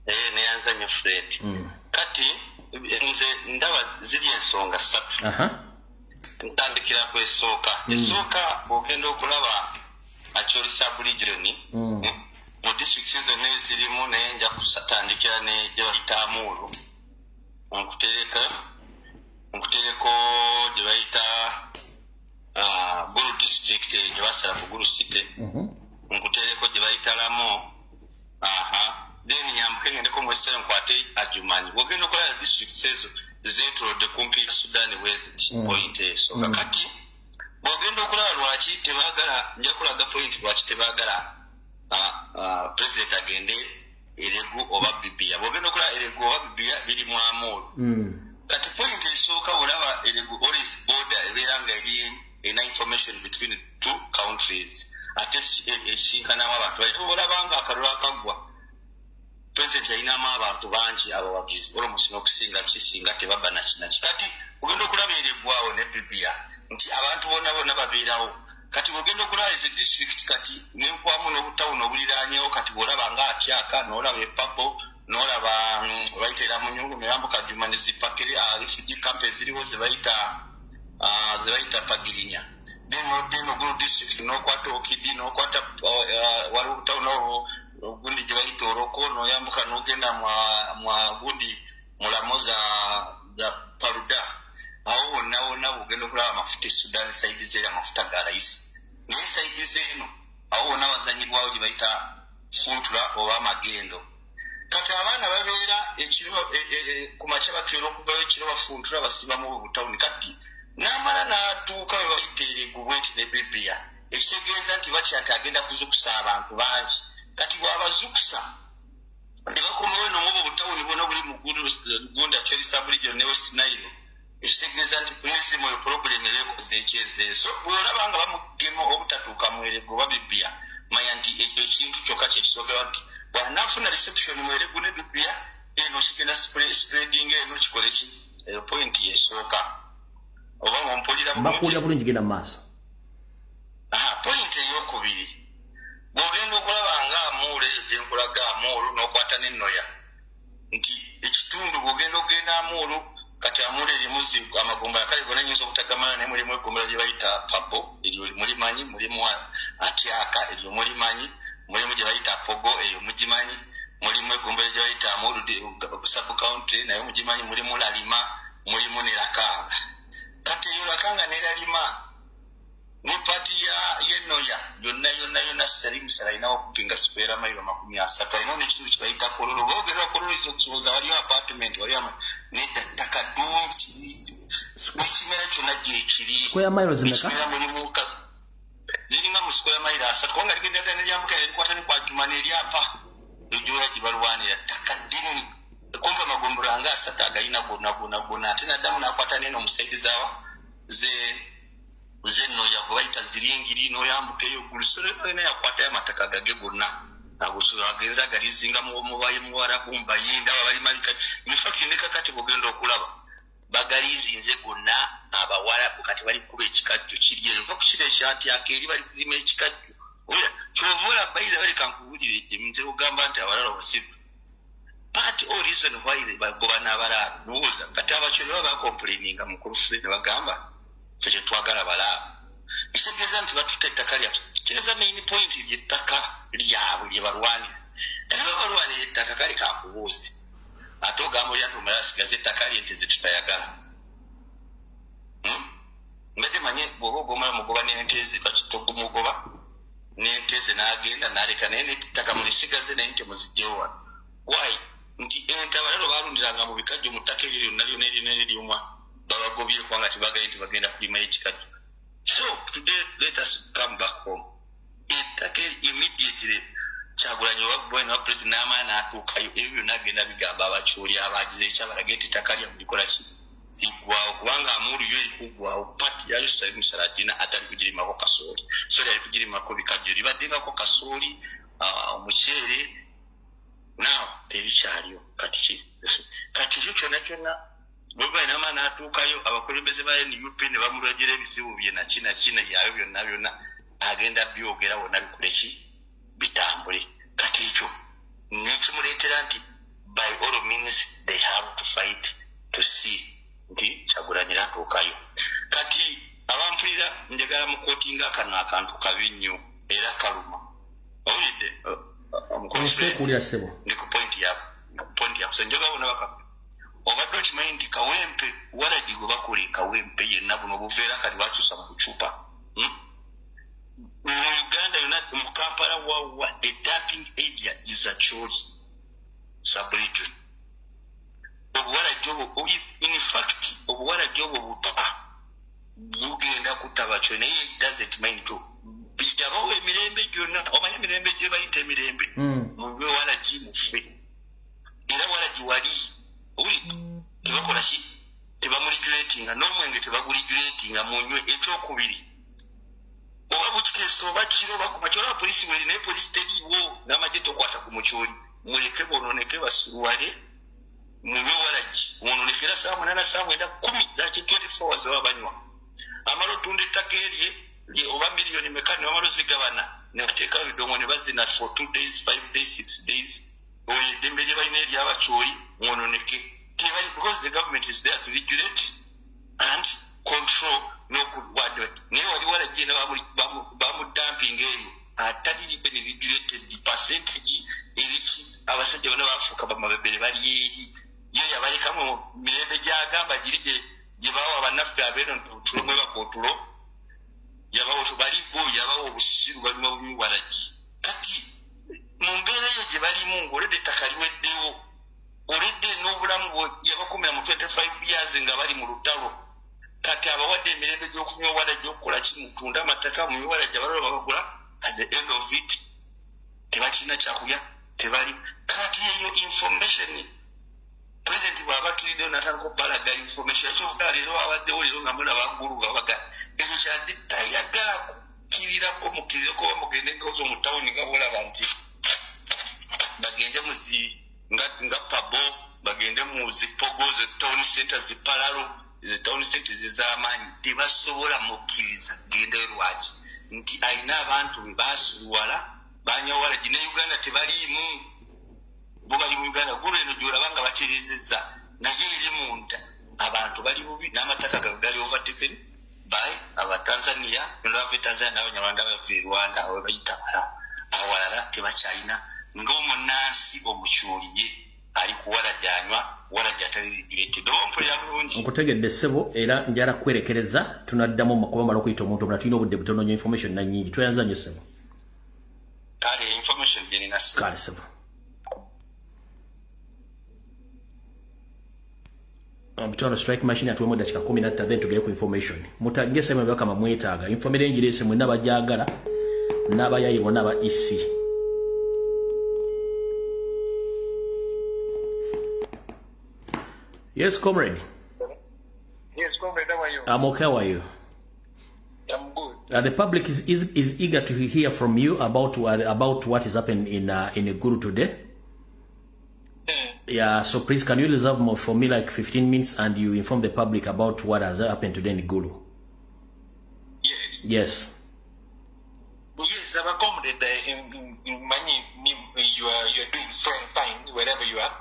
Neyanza nnyo Fred. Kati nze ndaba ziri ensonga ssatu. Ntandikira ku esooka. Esooka bw'ogenda okulaba Acholi sub-region mu disitulikiti zonna ezirimu, naye nja kutandikira ne gye bayita Amuru, nkutereko gye bayita Gulu district gye basala ku Gulu city, nkutereko gye bayita Lamo, then nyambuke ngendeko mu Western nkwate Adjumani. Bw'ogenda okulaba disitulikiti ezo zeetoolodde kumpi ya Sudan bweziti, point esooka. Kati bw'ogenda okulaba lwaki tebaagala, nja kulaga point lwaki tebaagala president agende Elegu oba Bibia. Bw'ogenda okulaba Elegu oba Bibia biri mu Amuru. Kati point esooka, bw'olaba Elegu always border ebeera nga eri erina information between two countries, ate esinkanamu abantu. Bw'olaba nga akalulu akaggwa, president yalinamu abantu bangi abawagizi almost n'okusinga kisinga tebaba nakinaki. Kati ogenda okulaba Elegu awo ne Bibia nti abantu bonna bonna babeerawo. Kati bw'ogenda okulaba ezo district kati nenkwamu n'obutawuni obuliraanyewo, kati bw'olaba nga Atyaka, n'olaba Epabo, n'olaba bayita Eramunyungu, noyambuka Jumani zipakere refugee camp eziriwo ze bayita Pagirinya. Then odda Gulu district n'okwata Okidi, n'okwata waliwo obutawuni obwo gundi gye bayita Oroko, n'oyambuka n'ogenda mwa gundi mulamo za Paruda. Awo wonna wonna bw'ogenda okulaba amafuta e Sudan side z'eri amafuta ga layisi, naye side z'eno awo wonna wazanyibwawo gye bayita Funtura oba Amagendo. Kati abaana babeera ekiro ku makya bakeera okuvayo ekiro bafuntura basibamu obutawuni. Kati n'amala n'atuuka we bayita Elegu bwenti ne Bibia, ekitegeeza nti batya nti agenda kuzukusa abantu bangi. Kati bw'abazukusa ne bakomawo eno mu obutawuni bwonna buli mu Gunda Acholi sub-region ne West Nile, ekitegeeza nti pulizimu eyo problem ebeekoze ekyezeeyo. So bw'olaba nga bamugema obutatuuka mu Elegu oba Bibia, manya nti ekyo ekintu kyokka kyekisookera nti bw'anaafuna reception mu Elegu ne Bibia, eno kigenda spreading eno kikole ki. Eyo point yesooka. Oba mumpulira bulungi? Mbakuwulira bulungi, genda mu maaso. Point eyokubiri, bw'ogenda okulaba nga Amuru eyo gye nkulaga Amuru n'okwata n'ennoya nti ekitundu bw'ogenda ogenda Amuru, kati Amuru erimu amagombolola kale gonna nnyinza obutagamala, naye mulimu eggombolola lye bayita Pabo, eryo mulimanyi, mulimu Atyaka, eryo mulimanyi, mulimu gye bayita Pogo, eyo mugimanyi, mulimu eggombolola gye bayita Amuru sub county naye mugimanyi, mulimu Lalima, mulimu ne Lakanga. Kati eyo Lakanga ne Lalima ne paati y'ennoya yonna yonna yonna Salimu Sali alinawo okupinga square mayiro 30, alinawo n'ekitundu kye bayita Kololo. Bw'ogenda Kololo oyinza okusoboza waliyo apartment, waliyo nedda ttaka ddungi, ekimera kyonna gyekiri. Square miles mmeka? Ekimera mulimu ziringa mu square mayiro 3, kubanga ligenda ddala ne lyambuka ne likwata ne ku Adjumani eryapa ejjola gye balwanira, ttaka ddene kumva amagombolola nga 3 agalina gonna gonna gonna. Ate n'addamu n'akwata n'eno mu side zaawa ze zennoya gwe bayita Ziringiri, n'oyambuka eyo Gulu. So yonna yakwatayo amataka gage gonna agenza agalizinga mu Bayinda abalima. In fact ne kakati bw'ogenda okulaba bagalizinze gonna Abawarabu, kati bali kukuba ekikajjo kiri eyo, va ku kiro ekyatyaka eri bali kulima ekikajjo. Oya kyova olaba bayiza baleka nkuwulire nze ogamba nti abalala obusiru. Part or reason why bagoba n'abalaalo ndowooza kati Abacholi baba bakomplaininga mukulu Fred ne bagamba ffe tetwagala balaalo. Ekitegeeza nti batutte ettaka lyaffe. Kitegeeza main point ly'ettaka lyabwe lye balwanira. Era babalwanira ettaka, kale kankubuuze, ate ogamba oli ati omulala asigaze ettaka lye nti ze tutayagala. Mbadde manye bw'oba ogomala mugoba n'ente ze, bakitomugoba n'ente ze n'agenda n'aleka, naye n'ettaka mulisigaze naye nte muzigyewo wano. Why? Nti ente abalalo balundiranga mu bikajjo mu ttaka eryo lyonna lyonna eryo n'eryuma, babagobye kubanga tebagaye nti bagenda kulimayo ekikajjo. So today let us come back home. Ettaka immediately Kyagulanyi oba president n'amaanyi n'atuukayo, ebyo byonna agenda bigamba abakyoli abagize ekyabalage nti ettaka lyammwe likola ki? Liggwawo, kubanga Amuru yo eri kuggwawo, pati yayo Salim Salagina atali kugirimako kasooli, sooli ali kugirimako bikajjo, libaddengako kasooli, omuceere, now tebikyaliyo. Kati ki? Kati ekyo kyonna kyonna Bobi Wine n'amaanyi n'atuukayo, abakulembeze ba NUP ne bamulwagira ebizibu bye naki naki yayo byonna byonna agenda byogera wonna bikole ki? Bitambule. Kati ekyo nekimuleetera nti by all means they have to fight to see nti Kyagulanyi atuukayo. Kati abampulira njagala mukootinga kano akantu kabi nnyo era kaluma. Owulidde? Nkuwulira ssebo. Ndi ku point ya kusenjoga bonna baka. Obadde okimanyi nti Kawempe waragi gwe bakola e Kawempe yenna buno obuveera kati bakyusa mu bucupa. Mu Uganda yonna, mu Kampala wawa, the dumping area is Acholi sub-region. Obuwalagi obwo, in fact, obuwalagi obwo buta bugenda kutta Bacholi, naye it doesn't mind to bijabawo emirembe gyonna. Omanyi emirembe gye bayita emirembe mube walagi mufe, era walagi wali owulidde tebakola ki? Tebamuregulatinga n'omwenge tebaguregulatinga munywe. Ekyokubiri, oba bukikeesa oba kiro oba kumakya, olaba polisi weri, naye polisi teriiwo n'amagye tokwata ku Mukyoli, muleke bonooneke basuluwale munywe walagi mwonooneke. Era saawa 8 saawa 9 10 zaki 24 hours baba banywa, amala otunda ettaka erye oba miliyoni meka ne bamala ozigabana ne bateekawo ebidongo ne bazina for 2 days 5 days 6 days. Oyo eddembe lye balina ery'Abakyoli mwononeke, because the government is there to regulate and control n'okulwadde. Naye wali walagi bamudampinga eyo atali been regulated percentage eriki, abasajja bonna bafuuka bamabebere bali eri yo yabalekamu mirembe gyagamba giri gye bawa bannaffe abeeno otulo mwebaka otulo yabawa tubaligo yabawa obusiru banywa bunywi walagi. Kati mu mbeera eyo gye balimu ng'oledde ettaka liweddewo, oledde n'obulamu yabakumira mu 25 years nga bali mu lutalo. Kati abawadde emirembe gy'okunywa walagi okukola ki? Mutunda amataka munywe walagi, abalala babagula, at the end of it tebakirina kyakulya tebali. Kati eyo information president bw'abakiriddeyo n'atandika okubalaga information ekyovuga leero abaddewo leero nga mulaba Gulu nga babaga ekyo kyadde tayagala kukkirirako, mukkirireko oba mugende ngozo mu tawuni nga bwolaba nti bagende mu zi nga Pabo, bagende mu zipogo ze town center zipalalo ze town center z'amaanyi, tebasobola mukkiriza gendayo. Lwaki? Nti alina abantu be baasuluwala banywa walagi ne Uganda tebaliimu, bo bali mu Uganda. Gulu eno gy'olaba nga batereezezza naye eri munda abantu bali bubi n'amataka gaabwe gali overtaken by Abatanzania, bava e Tanzania n'Abanyarwanda bava e Rwanda, abo bayita awalala tebakyalina. Ng'omunnansi Omukyoli ye ali ku walagi anywa walagi atali regulated. Oba mpulira bulungi? Nkutegedde ssebo, era njala kwerekereza tunaddamu makuba mala okuyita omuntu omulala, tulina obudde butono nnyo, information na nnyingi. Tweyanza nnyo ssebo. Kale information gye nina ssebo. Kale ssebo. Mutano strike machine atuwemu dakika 15 then tugere ku information. Mutage sema bakama mwetaaga. Information njirese mwenna bajagala n'abayayi bonna aba EC. Yes, comrade. Yes, comrade, how are you? I'm okay, how are you? I'm good. The public is eager to hear from you about what is happening in Gulu today. Yeah, so please, can you reserve more for me like 15 minutes and you inform the public about what has happened today in Gulu? Yes. Yes. Yes, our comrade, you are doing fine wherever you are.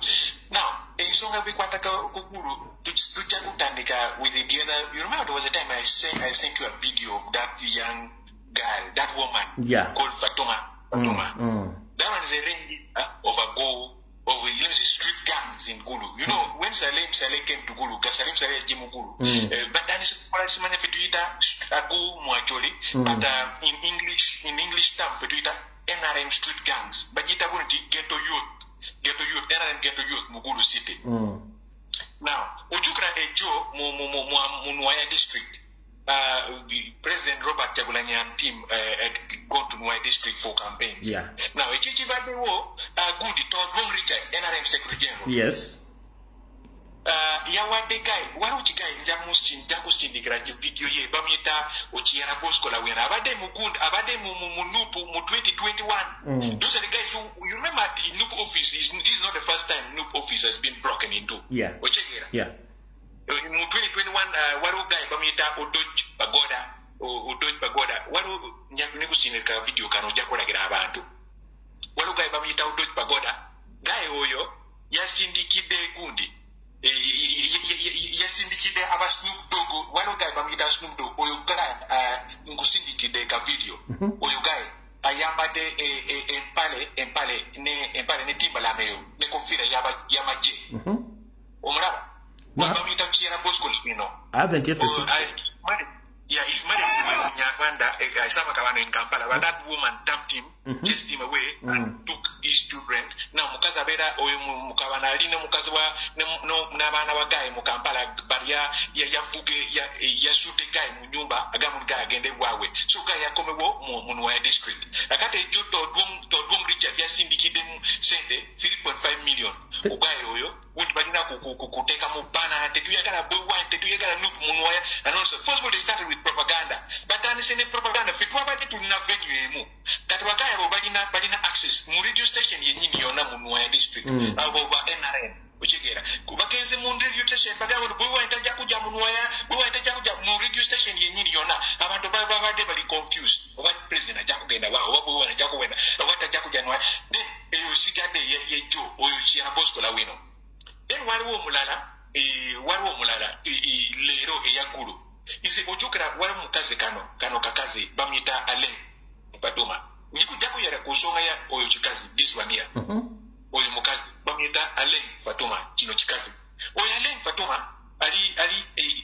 Now, ensonga bikwata ku Gulu Tujja kutandika with the other. You remember there was a time I sent you a video of that young girl, that woman, yeah, called Fatuma. That one is a ring of a go of street gangs in Gulu. You know, when Salim Saleh came to Gulu, Salim Saleh came to Gulu. But then it's but in English term for Twitter, NRM street gangs. But ghetto youth, NRM ghetto youth, Mugulu City. Now, Ojukra Ejo Munwaya district. The President Robert Kyagulanyi and team had gone to Nwaya district for campaigns. Yeah. Now, Echichibadewo good Todwong Richard, NRM Secretary General. Yes. Yawadde guy, waliwo guy njakusindikira video ye bamuyita Ochiara Bosco Lawena. Abadde mu good, abadde mu NUP mu 2021. Those are the guys who, you remember the NUP office this is not the first time NUP office has been broken into. Yeah. Ochiara. Yeah. Mu 2021 waliwo guy bamuyita Odoj Pagoda. Waliwo nkusindika video kano ojja kulagira abantu. Waliwo guy bamuyita Odoj Pagoda. Guy oyo yasindikidde gundi. Yasindikidde aba Snoop Dogg. Waliwo guy bamuyita Snoop Dogg. Oyo guy nkusindikidde ka video. Oyo guy ayambadde empale ne Timberland eyo ne kofiira y'amagye. Omulaba? No. I haven't yet received. Yeah, he's married to Nyarwanda, in Kampala, but that woman dumped him, chased him away, and took his children. Now, mukazi abeera oyo mukabana alina mukazi wa n'abaana ba guy mu Kampala, but yavuge yasudde guy mu nyumba agamba guy agende waabwe. So guy yakomewo mu Nwaya district. Akati ejo Todwong Richard yasindikiddemu sente 3.5 million. Ku guy oyo wundi balina kuteeka mu bana tetuyagala Bobi Wine, tetuyagala NUP mu Nwaya. And also, first of all, they started with propaganda. Batandise ne propaganda. Ffe twabadde tulina venue emu. Kati bagaya abo balina access mu radio station yennyini yonna mu Nwaya district. Abo ba NRM. Okitegeera. Bagenze mu radio station bagamba nti Bobi Wine tajja kujja mu Nwaya, Bobi Wine tajja kujja mu radio station yennyini yonna. Abantu babadde bali confused. Oba president ajja kugenda wa, oba Bobi Wine ajja kugenda, oba tajja kujja Nwaya. Then eyo sigadde yejo oyo Kiara Bosco Lawino. Then waliwo omulala leero eyaggulu. Ise ojukira waliwo mukazi kano kakazi bamuyita Alain Faduma. Nikujja kuyera ku nsonga ya oyo kikazi this one here. Oyo mukazi bamuyita Alain Fatuma, kino kikazi. Oyo Alain Fatuma ali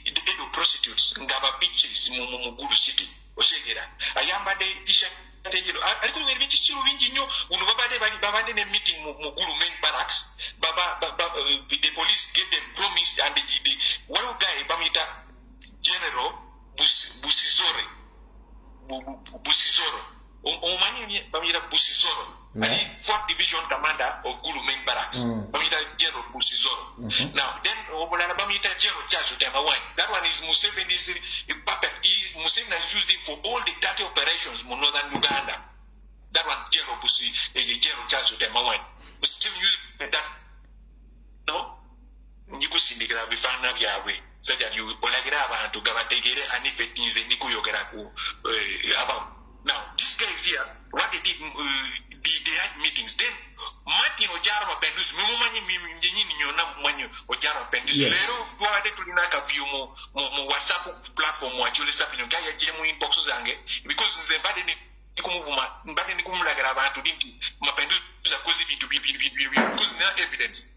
edo prostitutes nga ba bitches mu Mugulu City. Oshegera. Ayambadde t-shirt aliko ebintu bikisiru bingi nnyo. Uno babadde ne meeting mu Mugulu main barracks. The police gave them promise and the waliwo guy bamuyita General Busizoro. Busizoro. Omanyi bamuyita Busizoro. Ali 4th Division Commander of Gulu main barracks. Bamuyita General Busizoro. Now then omulala bamuyita General Charles Otamawani. That one is Museveni's puppet. Museveni has used him for all the dirty operations in northern Uganda. That one General Charles Otamawani. Museveni used that. No? Nyikusindikira bifaanana byabwe. So that you olagira abantu gabategere anife nze ndikuyogera ku about. Now, these guys here, what they did, they had meetings. Then, Martin Ojara Mapenduzi, mumanyi nyenyini nyona mumanyi Ojara Mapenduzi. Leero twabadde tulina akavuyo mu WhatsApp platform wa Julius Sapino. Guy yagiye mu inbox zange because nze mbadde nikumuvuma, mbadde nikumulagira abantu nti Mapenduzi akoze ebintu bibi because nina evidence.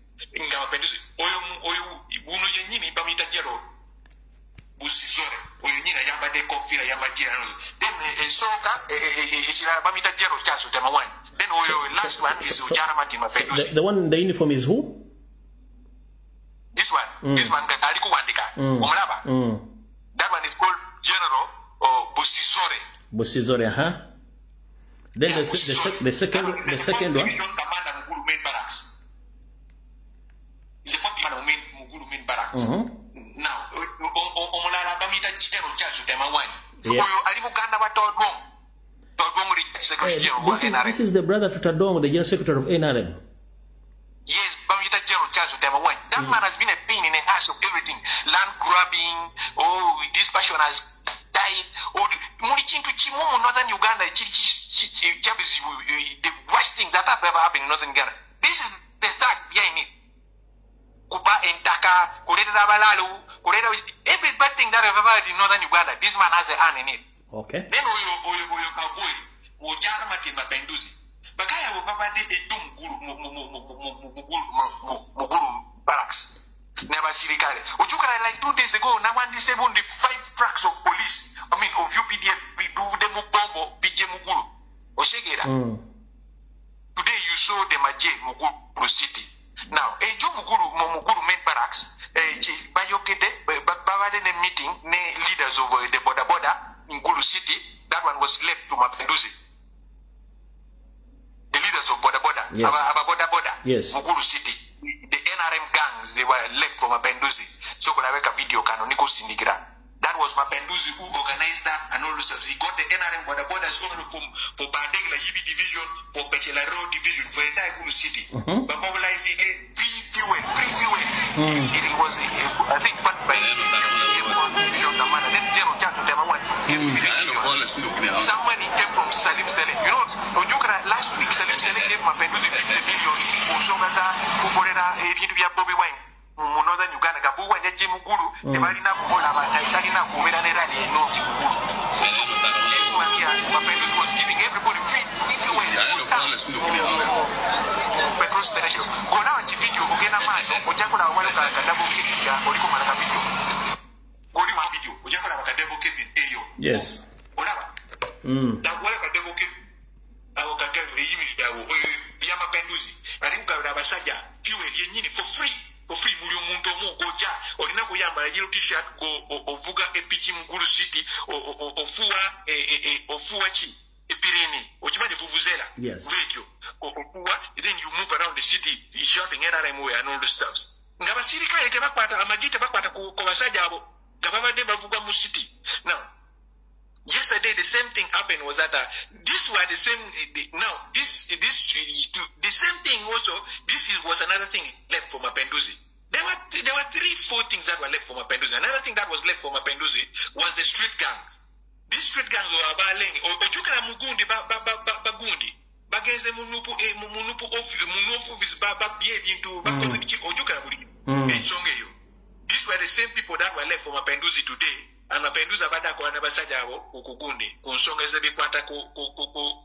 Nga Mapenduzi oyo buno yennyini bamuyita General Busizore. Oyo nyina yambadde kofiira y'amagye. Then esooka ekirala bamuyita General Charles Otamawani. Then oyo last one is Ojara Martin Mapenduzi. The one in the uniform is who? This one. This one ali kuwandika. Omulaba? That one is called General Busizore. Busizore, huh? Then yeah, the second one. Commander Mugulu main barracks. It's the fourth commander Mugulu main barracks. Now, omulala bamuyita General Charles Otamawani. Oyo ali muganda wa Todwong. Todwong Secretary General wa NRM. This is the brother to Todwong, the General Secretary of NRM. Yes, bamuyita General Charles Otamawani. That man has been a pain in the ass of everything. Land grabbing, oh, this person has died. Oh, muli kintu kimu mu northern Uganda, the worst things that have ever happened in northern Uganda. This is the third behind it. Kuba entaka, kuleetera abalalu, kuleetera every bad thing that I've ever heard in northern Uganda, this man has a hand in it. Okay. Then oyo kaboy, ojara Martin Mapenduzi. Bakaya bo babadde ejo mugulu barracks. N'abasirikale. Ojukira like 2 days ago, nawandise bundi 5 trucks of police, I mean of UPDF, bivudde mu bombo bijje mugulu. Oshegera. Today you saw the maje Mugulu city. Now, ejo Mugulu main barracks, bayogedde babadde ne meeting ne leaders of the border Mugulu city. That one was left to Mapenduzi. The leaders of border, yes. Aba border, yes. Mugulu city. The NRM gangs, they were left from Mapenduzi. So kulaweka video kano niko sindikira. That was Mapenduzi who organized that and all those stuff. He got the NRM border borders all from for Bandegla Yibi division, for Pechela Road division, for entire Gulu city. But mobilizing free fuel. It was, I think, funded by then General Chacho Temawan. Somebody came from Salim Saleh. You know, Ojukra, last week Salim Saleh gave Mapenduzi 50 million for Songata, Kuborera, ebintu bya Bobi Wine. Mu northern Uganda nga Bobi Wine yajje Mugulu, tebalina kukola talina kubeera ne rally ennungi Mugulu. So, Mapenduzi was giving everybody free fuel, petrol station. Gona ki video ogenda maaso ojja kulaba waliwo ka double Kevin nga oliko mala ka video. Oli ma video ojja kulaba ka double Kevin eyo. Yes. Olaba? Waliwo ka double Kevin awo ka Kevin eyimiridde awo ya Mapenduzi. Ali kugabira abasajja fuel yennyini for free. For free buli omuntu omu gojja olina kuyambala yellow t-shirt go ovuga epiki Mugulu city ofuwa ofuwa ki epirini okimanyi vuvuzela. Yes. Radio ofuwa, then you move around the city shouting NRM way and all the stuffs. Nga basirikale tebakwata amagye tebakwata ku basajja abo nga babadde bavuga mu city. Now yesterday the same thing happened was that this were the same now this the same thing also this was another thing left for Mapenduzi. There were 3-4 things that were left for Mapenduzi. Another thing that was left for Mapenduzi was the street gangs. These street gangs were abalengi ojukira mugundi bagundi bagenze munupu office babye ebintu bakoze biki ojukira buli ensonga eyo. These were the same people that were left for Mapenduzi today. And Mapenduzi abadde akola n'abasajja abo okugundi ku nsonga ezebikwata ku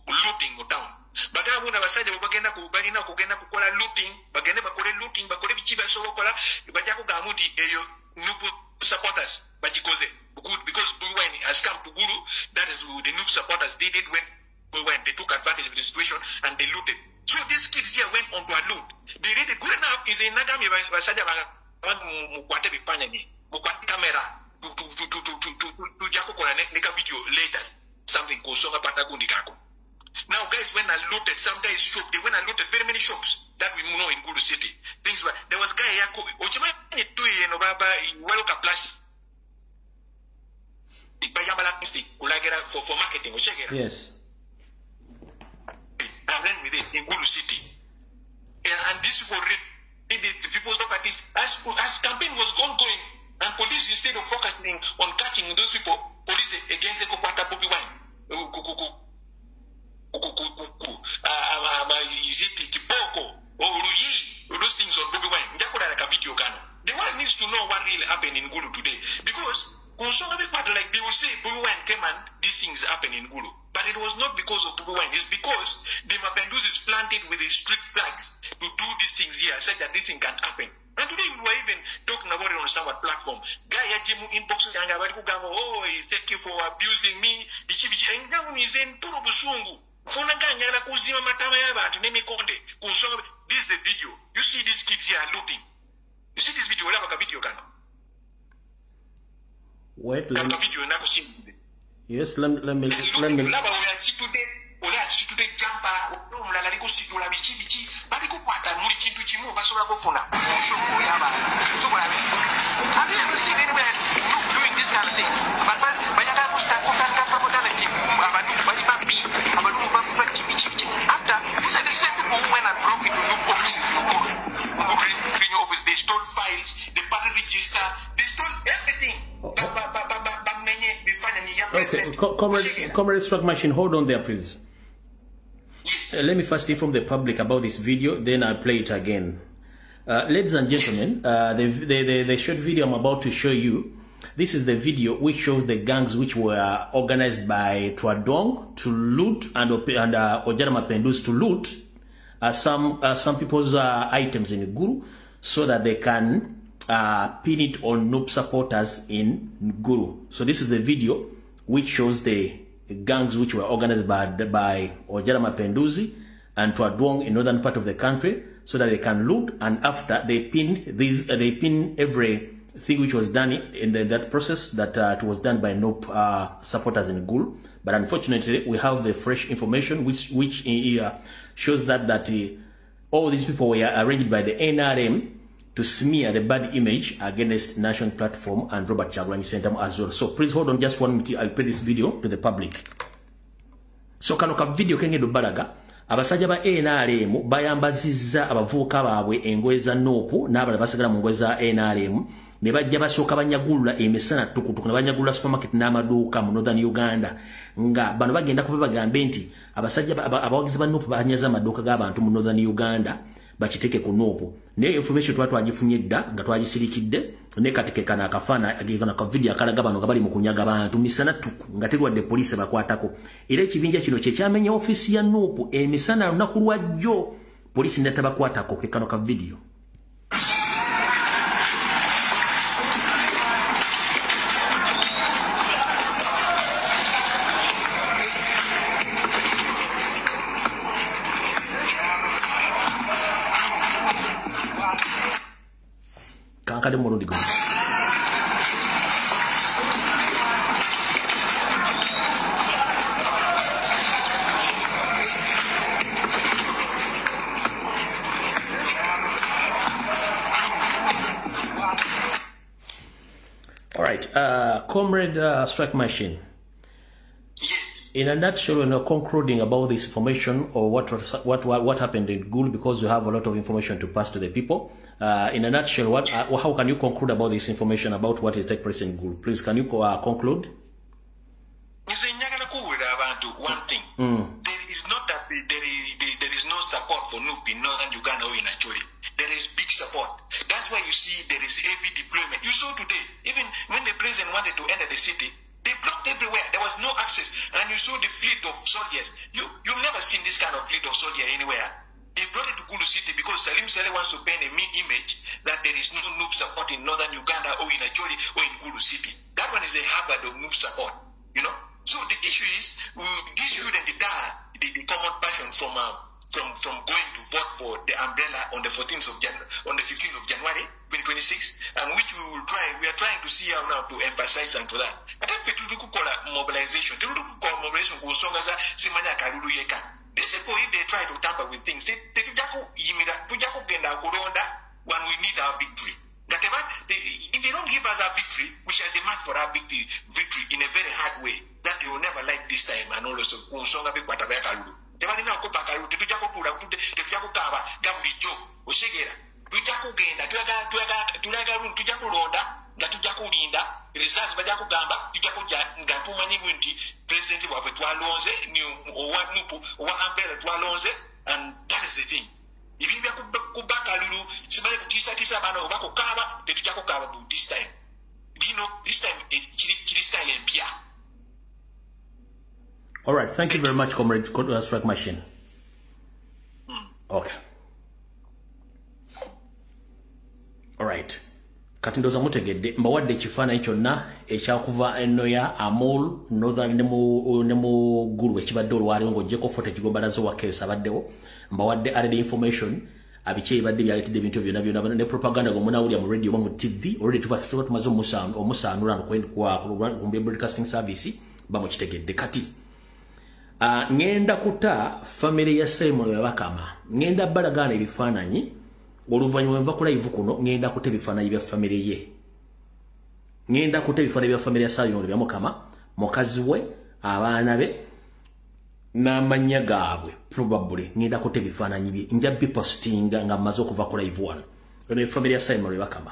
looting mu town. Bagamba bona abasajja bo bagenda balina okugenda kukola looting, bagende bakole looting, bakole biki basobola okukola, bajja kugamba nti eyo NUP supporters bagikoze. Good, because Bobi Wine has come to Gulu, that is the NUP supporters did it when Bobi Wine, they took advantage of the situation and they looted. So these kids here went on to a loot. They raided. Good enough is in Nagami basajja mukwate bifaananyi, mukwate camera. Tujja kukola neka video later something kusonga patagundi kako. Now guys when I looted some guys shop, they went and looted very many shops that we know in Gulu city. Things were there was guy yako ochimanyi tu eno baba waloka plastic bayambala plastic kulagera for marketing ochegera. Yes. I ran with it in Gulu city. And these people really the people stop at this as campaign was ongoing. And police, instead of focusing on catching those people, police against the Kokwata Bobi Wine. Is it Kiboko or Ruyi? Those things on Bobi Wine. Like a video kano. The world needs to know what really happened in Gulu today. Because like they will say Bobi Wine came and these things happened in Gulu. But it was not because of Bobi Wine. It's because the Mapenduzi is planted with the street flags to do these things here, such that this thing can happen. And today we were even talking about it on some platform. Guy yaje mu inbox yanga bali kugamba, oh, thank you for abusing me. Bichi bichi engangu nize nturo busungu. Funa nganyala kuzima matama y'abantu n'emikonde. Kunsonga. This is the video. You see these kids here looting. You see this video, olaba ka video kano. Wait, let me video nako simbe. Yes, let me Olaba oya situde ola situde jampa omulala aliko situla biki biki bali kukwata muli kintu kimu basobola kufuna nsonga y'abantu. Sobola. Have you ever seen anyone doing this kind of thing? But bayagala kutandika propaganda nti abantu bali babi, abantu bakuba kibi kibi. After, these are the same people who went and broke into NUP offices in Gulu. Renew office, they stole files, the party register, they stole everything. Okay, Comrade Swag Machine, hold on there, please. Yes. Let me first inform the public about this video, then I'll play it again. Ladies and gentlemen, the short video I'm about to show you, this is the video which shows the gangs which were organized by Twadong to loot and Ojara Mapenduzi to loot some people's items in Gulu so that they can pin it on NUP supporters in Gulu. So this is the video which shows the gangs which were organized by Ojara Mapenduzi and Twadong in northern part of the country so that they can loot, and after they pinned these, they pin every thing which was done in that process that it was done by NUP supporters in Gulu. But unfortunately, we have the fresh information which shows that all these people were arranged by the NRM to smear the bad image against National Platform and Robert Kyagulanyi Ssentamu as well. So please hold on just 1 minute. I'll play this video to the public. So kano ka video kenge do balaga abasajja ba NRM bayambazizza abavubuka baabwe engoye za NUP n'abalala basigala mu ngoye za NRM ne bajja basooka banyagulula emisana tukutuku ne banyagulula supermarket n'amaduuka mu Northern Uganda nga bano bagenda kuva bagambe nti abasajja abawagizi ba NUP banyaza amaduuka g'abantu mu Northern Uganda bakiteke ku NUP. Naye information tuba twagifunye dda nga twagisirikidde ne kati ke kano akafaananyi ka video akalaga bano nga bali mu kunyaga bantu misana tuku nga terwadde poliisi bakwatako. Era ekibinja kino kye kyamenya ofiisi ya NUP emisana lunaku lwa jjo poliisi n'etabakwatako. Ke kano ka video. All right, Comrade Strike Machine. Yes. In a nutshell, we're concluding about this information or what happened in Gulu, because we have a lot of information to pass to the people. In a nutshell, how can you conclude about this information about what is taking place in Gulu? Please, can you conclude? One thing. There is not that there is no support for NUP in northern Uganda or in Acholi. There is big support. That's why you see there is heavy deployment. You saw today, even when the president wanted to enter the city, they blocked everywhere. There was no access. And you saw the fleet of soldiers. You've never seen this kind of fleet of soldiers anywhere. They brought it to Gulu City because Salim Saleh wants to paint a mean image that there is no NUP support in northern Uganda or in Acholi or in Gulu City. That one is a Harvard of NUP support, you know. So the issue is, this shouldn't deter the common passion from going to vote for the umbrella on the 14th of on the 15th of January 2026, and which we will try. We are trying to see how now to emphasize on to that. But if we call mobilization, they call mobilization. These people, if they try to tamper with things, they when we need our victory. If they don't give us our victory, we shall demand for our victory in a very hard way that they will never like this time. And also, and that is the thing. This time, you know, this time, this time. All right, thank you very much, Comrade Strike Machine. Okay. All right. Kati ndoza mutegedde mbawadde ekifaananyi kyonna ekyakuva enoya Amol Northern ne mu Gulu ekibadde olwaleero ng'oggyeko footage gw'ombalaze wa case abaddewo. Mbawadde added information abiki ebadde byaleetedde ebintu byonna byonna ne propaganda gwe munaawulira mu radio oba mu TV already tuba tumaze omusaanula ku broadcasting service bamukitegedde. Kati ngenda kuta family ya Simon Byabakama, ngenda balagaana ebifaananyi oluvannyuma nva ku live kuno, ngenda kuta ebifaananyi bya family ye, ngenda kuta ebifaananyi bya family ya Simon Byabakama, mukazi we, abaana be n'amannya gaabwe. Probably ngenda kuta ebifaananyi bye, nja bipostinga nga mmaze okuva ku live wano. Eno family ya Simon Byabakama.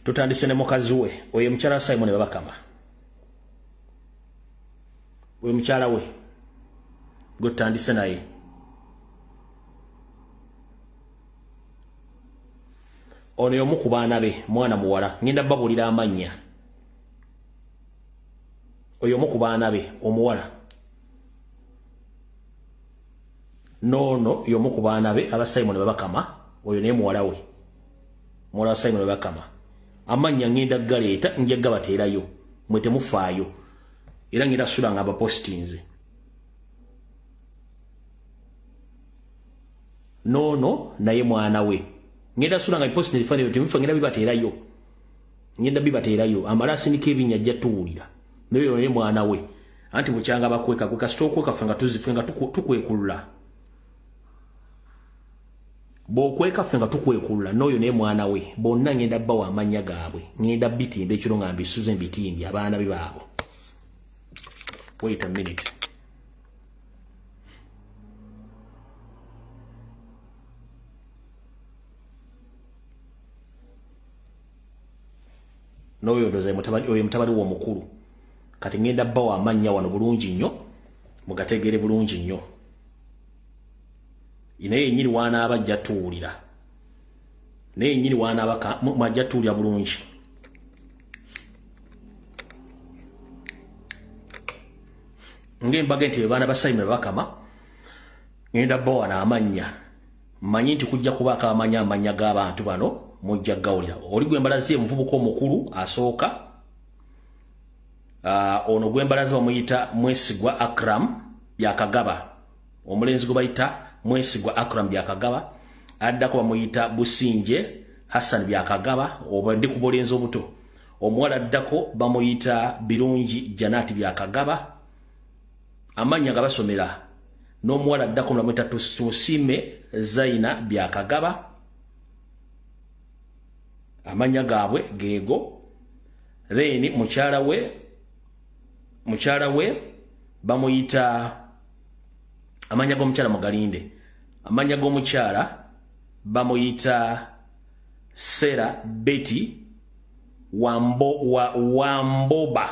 Tutandise ne mukazi we, oyo mukyala Simon Babakama. Oyo mukyala we gwe tutandise naye. Ono y'omu ku baana be, mwana muwala, ngenda babuulira amannya. Oyo omu ku baana be omuwala. Noono y'omu ku baana be aba Simon Babakama, oyo naye muwala we. Muwala wa Simon Babakama. Amannya ngenda galeeta, nja gabateerayo, mwe temufaayo. Era ngenda sula nga abapostinze. Noono naye mwana we. Ngenda sula nga bipostinze ebifaananyi temufa, ngenda bibateerayo. Ngenda bibateerayo. Amala asindika ebinnya ajja tuwulira. Naye oyo naye mwana we. Anti bukyanga bakweka, gwe kasita okweka ffe nga tuzife nga tukwekulula. Bw'okweka ffe nga tukwekulula n'oyo naye mwana we. Bonna ngenda bbawa amannya gaabwe. Ngenda bitimba ekiro nga mbisuze mbitimbye abaana be baabo. Wait a minute. N'oyo ndowooza oyo mutabani we omukulu. Kati ngenda bbawa amannya wano bulungi nnyo, mugategeere bulungi nnyo. Naye yennyini w'anaaba ajja tuwulira. Naye yennyini w'anaaba ajja tuwulira bulungi. Ng'embaga nti abaana ba Simon Babakama, ngenda bbawa wano amannya. Mmanyi nti kujja kubaako amannya g'abantu bano, mujja gawulira. Oli gwe mbalaze omuvubuka omukulu asooka. Ono gwe mbalaze bamuyita Mwesigwa Akram Byakagaba. Omulenzi gwe bayita Mwesigwa Akram Byakagaba. Addako bamuyita Businje Hassan Byakagaba, oba ndi ku bulenzi obuto. Omuwala addako bamuyita Birungi Janati Byakagaba. Amannya nga basomera. N'omuwala addako bamuyita Tusime Zaina Byakagaba. Amannya gaabwe geego. Then mukyala we bamuyita, amannya g'omukyala mugalinde. Amannya g'omukyala bamuyita Sarah Betty Wamboba.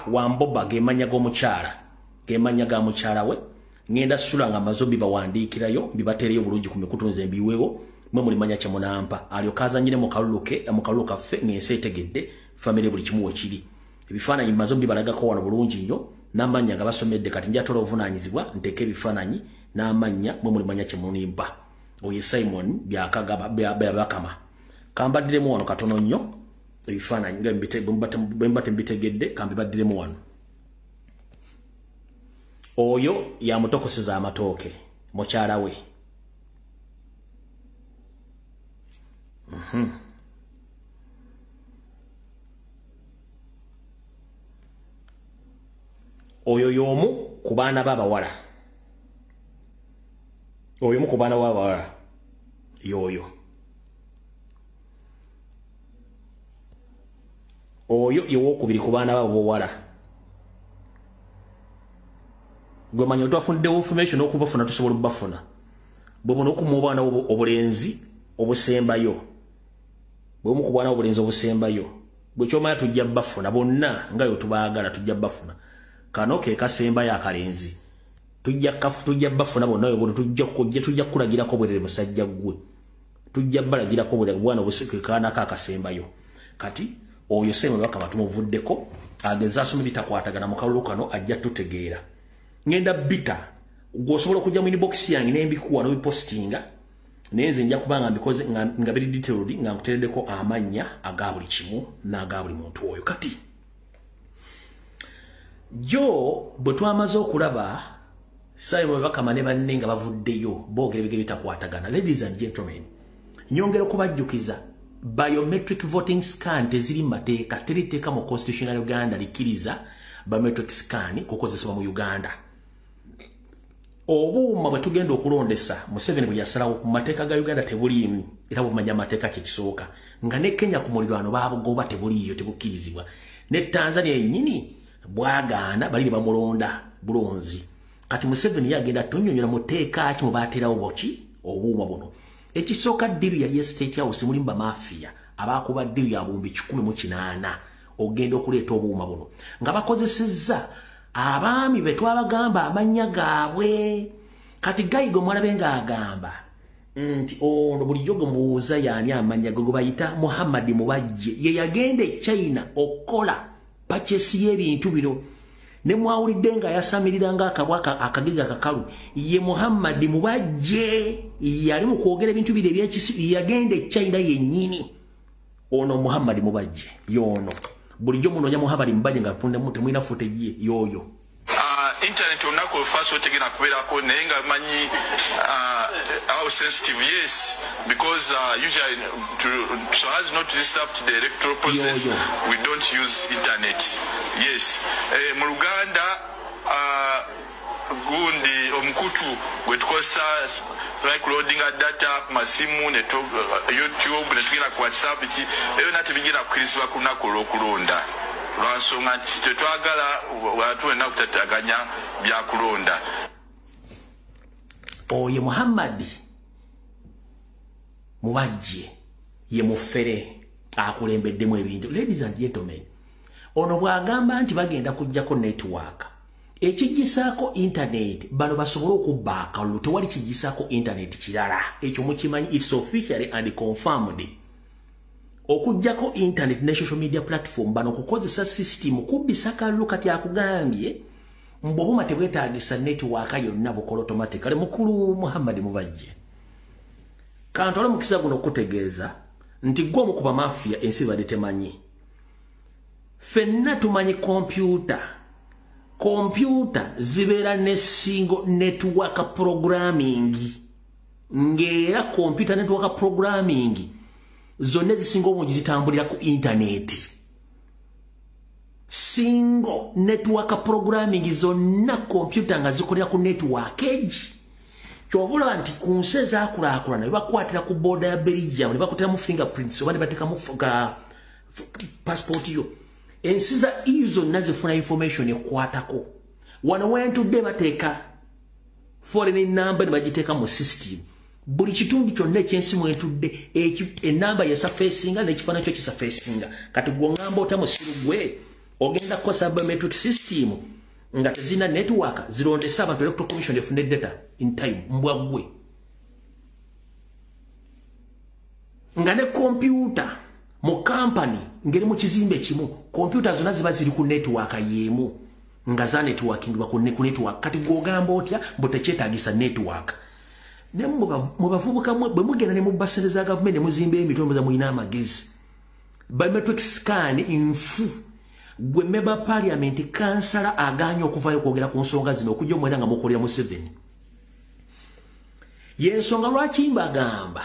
Wamboba ge mannya g'omukyala, ge mannya ga mukyala we. Ngenda sula nga mazo bibawandiikirayo, bibateereyo bulungi ku mikutu nze mbiweewo, mwe mulimanya kye munampa. Alyoka azannyire mu kalulu ke, mu kalulu kaffe ng'ensi etegedde famire buli kimu we kiri. Ebifaananyi mazo bibalagako wano bulungi nnyo, n'amannya nga basomedde. Kati nja tola obuvunaanyizibwa nteeke ebifaananyi n'amannya, mwe mulimanya kye munimpa. Oyo Simon Byakagaba Byabakama. Kambaddiremu wano katono nnyo ebifaananyi nga bwe mba tembitegedde, kambibaddiremu wano. Oyo yamutokoseza amatooke mukyala we. Oyo y'omu ku baana b'abawala. Oyo omu ku baana b'abawala y'oyo. Oyo y'owokubiri ku baana b'abawala. Gwe manyi otwafuniddewo information okubafuna tusobola obbafuna. Bwe muno okumuwa obwana obulenzi obusembayo. Bwe omu ku bwana obulenzi obusembayo. Bwe ky'omanya tujja bbafuna bonna nga bwe tubaagala tujja bbafuna. Kano ke kasembayo akalenzi. Tujja bbafuna bonna bwe tujja kulagirako bwerere musajja ggwe. Tujja balagirako bwerere bwana kaana akasembayo. Kati oyo Simon Babakama tumuvuddeko, ageze asome bitakwatagana mu kalulu kano ajja tutegeera. Ngenda bita gw'osobola okujja mu inbox yange n'embikuwa n'obipostinga, naye nze nja kuba nga mbikoze nga biri detailed, nga nkuteereddeko amannya aga buli kimu n'aga buli muntu oyo. Kati jo bwe twamaze okulaba Simon Babakama ne banne nga bavuddeyo boogera ebigere bitakwatagana. Ladies and gentlemen, nyongera okubajjukiza biometric voting scan teziri mu mateeka, teri tteeka mu constitution ya Uganda likkiriza biometric scan kukozesebwa mu Uganda. Obuuma bwe tugenda okulondesa, Museveni bwe yasalawo ku mateeka ga Uganda tebuliimu, era bumanya amateeka kye kisooka. Nga ne Kenya ku muliraano baabugoba tebuliiyo, tebukkirizibwa. Ne Tanzania yennyini bwagaana bali ne bamulonda bulonzi. Kati Museveni yagenda tunnyonnyola mu tteeka ki mwe bateerawo boki obuuma buno. Ekisooka ddiru yali State House mulimu bamafia Abakuba ddiru ya buwumbi 108 ogenda okuleeta obuuma buno nga bakozesezza abaami be twabagamba amannya gaabwe. Kati gayigo mwalabe ng'agamba nti ono bulijjo gwe mubuuza yaani amannya ge bayita Muhammad Mubajje, ye yagenda e China okukola purchase y'ebintu bino, ne mwawulidde nga yasamirira ng'akabwa akagega akakalu. Ye Muhammad Mubajje yali mu kwogera ebintu bino ebyekisi, yagenda e China yennyini. Ono Muhammad Mubajje y'ono bulijjo munoonya Muhammad Mubajje nga temulina footage ye y'oyo. Internet olunaku olufaasi otegenda kubeerako, naye nga manyi how sensitive, yes, because usually so as not to disrupt the electoral process, Yo, yo. we don't use internet, yes. Mu Luganda, gundi omukutu gwe tukozesa like loadinga data ku masimu ne YouTube ne tugenda ku WhatsApp, ki ebyo nate bigenda kukkirizibwa ku lunaku olw'okulonda, lwansonga nti tetwagala bantu bonna kutataganya byakulonda. Oyo Muhammad Mubajje ye mufere akulembeddemu ebintu. Ladies and gentlemen, ono bw'agamba nti bagenda kuggyako network ekigisaako internet, bano basobole okubba akalulu, tewali kigisaako internet kirala, ekyo mukimanyi, it's officially and confirmed. Okuggyako internet ne social media platform, bano kukozesa system kubbisa kalulu. Kati akugambye mbu obuma tebwetaagisa network yonna, bukola automatically. Mukulu Muhammad Mubajje, kantwale mukisa guno okutegeeza nti gwe omu ku bamafiya ensi badde temanyi. Ffenna tumanyi kompyuta, kompyuta zibeera ne single network programming, ng'era computer network programming zonna ezisinga obungi zitambulira ku internet. Single network programming zonna kompyuta nga zikolera ku network egi. Kyova olaba nti ku nsi ezaakulaakulana ne bakwatira ku border ya Belgium ne bakwatiramu fingerprints oba ne bateekamu passport yo, ensi za EU zonna zifuna information ekwatako. Wano wentudde bateeka foreign number ne bagiteeka mu system. Buli kitundu kyonna ekyensi mwentudde enamba yesurfacinga n'ekifaananyi kyo kisurfacinga. Kati gwe oŋŋamba otya musiru gwe ogenda kukozesa biometric system nga tezirina network zirondese abantu, Electoral Commission efune data in time? Mbwa gwe, nga ne kompyuta mu kampani ngeri mu kizimbe kimu, kompyuta zonna ziba ziri ku network y'emu nga za networkingibwa ku network. Kati gw'ogamba otya mbu tekyetaagisa network? Ne mu bavubuka bwe mugenda ne mubba ssente za gavumenti ne muzimba emitwe, muza mulina amagezi. Biometric scan nfu. Gwe member parliament, kansala aganye okuvayo okwogera ku nsonga zino okujja omwenda nga mukolera Museveni, yensonga lwaki mbagamba,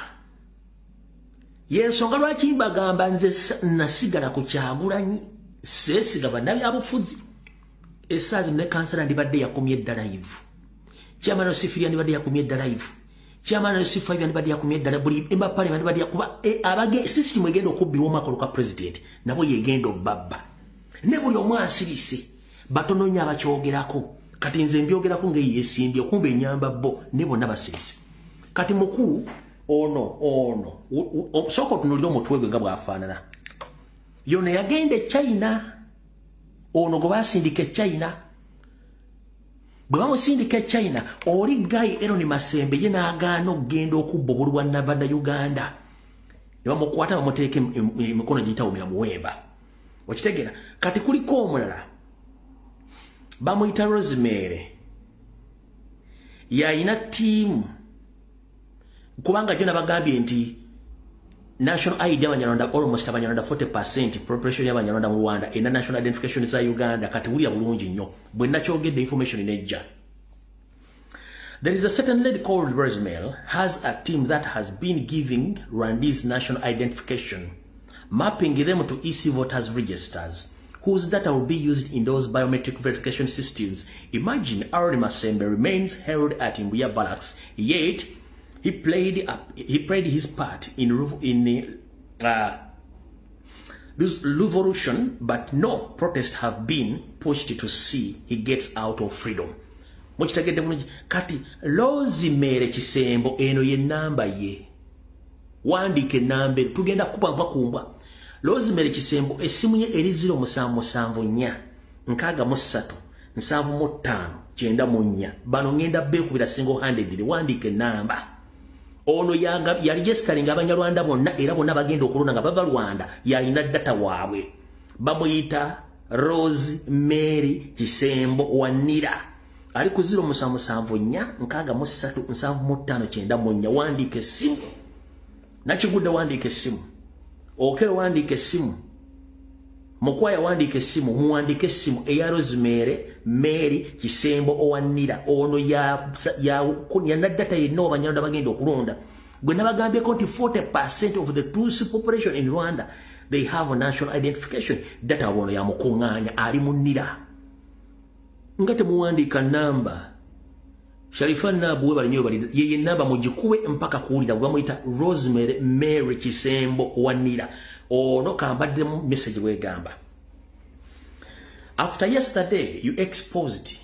yensonga lwaki mbagamba nze nasigala ku Kyagulanyi, seesiga bannabyabufuzi. Essaawa zino ne kansala ndibadde yakumye edda live, chairman Osifiria ndibadde yakumye edda live, chairman Osifiria ndibadde yakumye eddala, buli member parliament ndibadde yakuba abage system egenda okubbirwa omwaka ka president nabo yegenda obbabba ne buli omu asirise. Batono nnyo abakyogerako. Kati nze mbyogerako ng'eyesimbye okumba enyamba bo ne bonna basirise. Kati mukulu ono sooka otunuulire omutwe gwe nga bw'afaanana. Yono yagenda e China, ono gwe baasindika e China. Bwe bamusindika e China, oli guy Eron Masembe ye n'agaana okugenda okubba obulu bwa Uganda, ne bamukwata bamuteeka emikono giyitawumira muwemba. Okitegeera? Kati kuliko omulala bamuyita Rosemary, yayina ttiimu, kubanga jo nabagambye nti national ID y'Abanyarwanda, almost Abanyarwanda 40% population y'Abanyarwanda mu Rwanda ena national identification za Uganda. Kati wulira bulungi nnyo bwe nakyogedde, information nejja. There is a certain lady called Rosemary has a team that has been giving Rwandese national identification, mapping them to EC voters registers, whose data will be used in those biometric verification systems. Imagine Aaron Masembe remains held at Mbuya Barracks, yet he played his part in revolution, but no protest have been pushed to see he gets out of freedom. Mukitegedde bulungi? Kati Rosemary Kisembo, eno ye namba ye. Wandiika ennamba eno, tugenda kuba bakumbwa. Rosemary Kisembo essimu ye eri 0774 63 75 94. Bano ngenda beekubira single handed. Wandiika ennamba. Ono yaregisteringa Abanyarwanda bonna, era bonna bagenda okulonda nga bava Rwanda, yalina data waabwe. Bamuyita Rosemary Kisembo Wanira. Ali ku 0774 63 75 94. Wandiika essimu. Nakigudde wandiika essimu. Okero wandiika essimu. Mukwaya wandiika essimu. Muwandiike essimu eya Rosemary Mary Kisembo Owanira. Ono ya data yenna Abanyarwanda bagenda okulonda. Gwe nabagambyeko nti 40% of the Tutsi population in Rwanda, they have a national identification. Data wono ya mukuŋŋaanya, ali mu NIRA. Nga temuwandiika namba. Sharifa Nabu webale nnyo, webale. Ye namba mugikube mpaka kuwulira. Bamuyita Rosemary Mary Kisembo Owanira. Ono kambaddemu message bwegamba. After yesterday, you exposed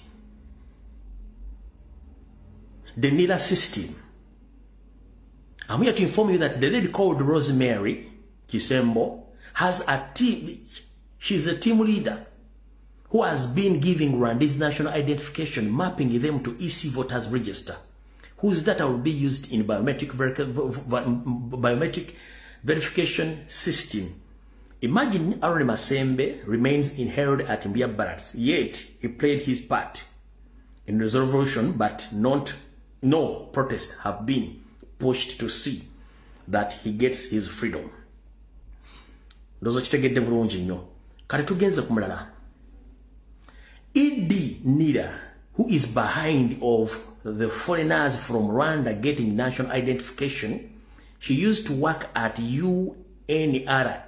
the NIRA system. I'm here to inform you that the lady called Rosemary Kisembo has a team. She's a team leader who has been giving Rwandese national identification, mapping them to EC voters register, whose data will be used in biometric verification system. Imagine Aaron Masembe remains in held at Mbuya Barracks, yet he played his part in resolution, but no protest have been pushed to see that he gets his freedom. Ndozo kitegedde bulungi nnyo. Kale tugenze ku mulala. ED NIRA, who is behind of the foreigners from Rwanda getting national identification, she used to work at UNRA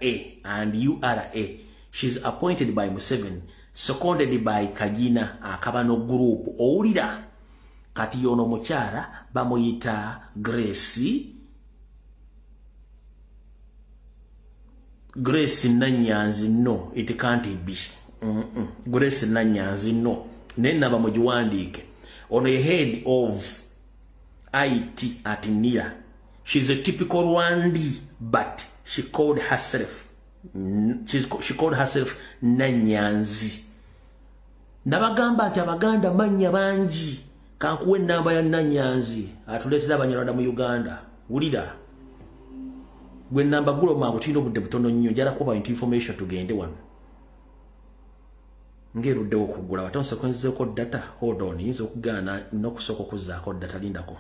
and URA. She's appointed by Museveni, seconded by Kagina Akabano Group. Owulira, kati yono mukyala bamuyita Grace Nanyanzi. No, it can't be. Grace Nanyanzi, no. Nena bamugiwandiike. Ono ye head of IT at NIRA. She's a typical Rwandi, but she called herself Nanyanzi. Nabagamba nti Abaganda mannya bangi. Kankuwe ennamba ya Nanyanzi atuleetera Abanyarwanda mu Uganda. Wulira. Gwe ennamba gulo mangu, tulina obudde butono nnyo. Njala kuba information tugende wano. Ngeruddewo okuggula wate nsekonzeeko data. Hold on, yinza okugaana n'okusooka okuzzaako data, lindako.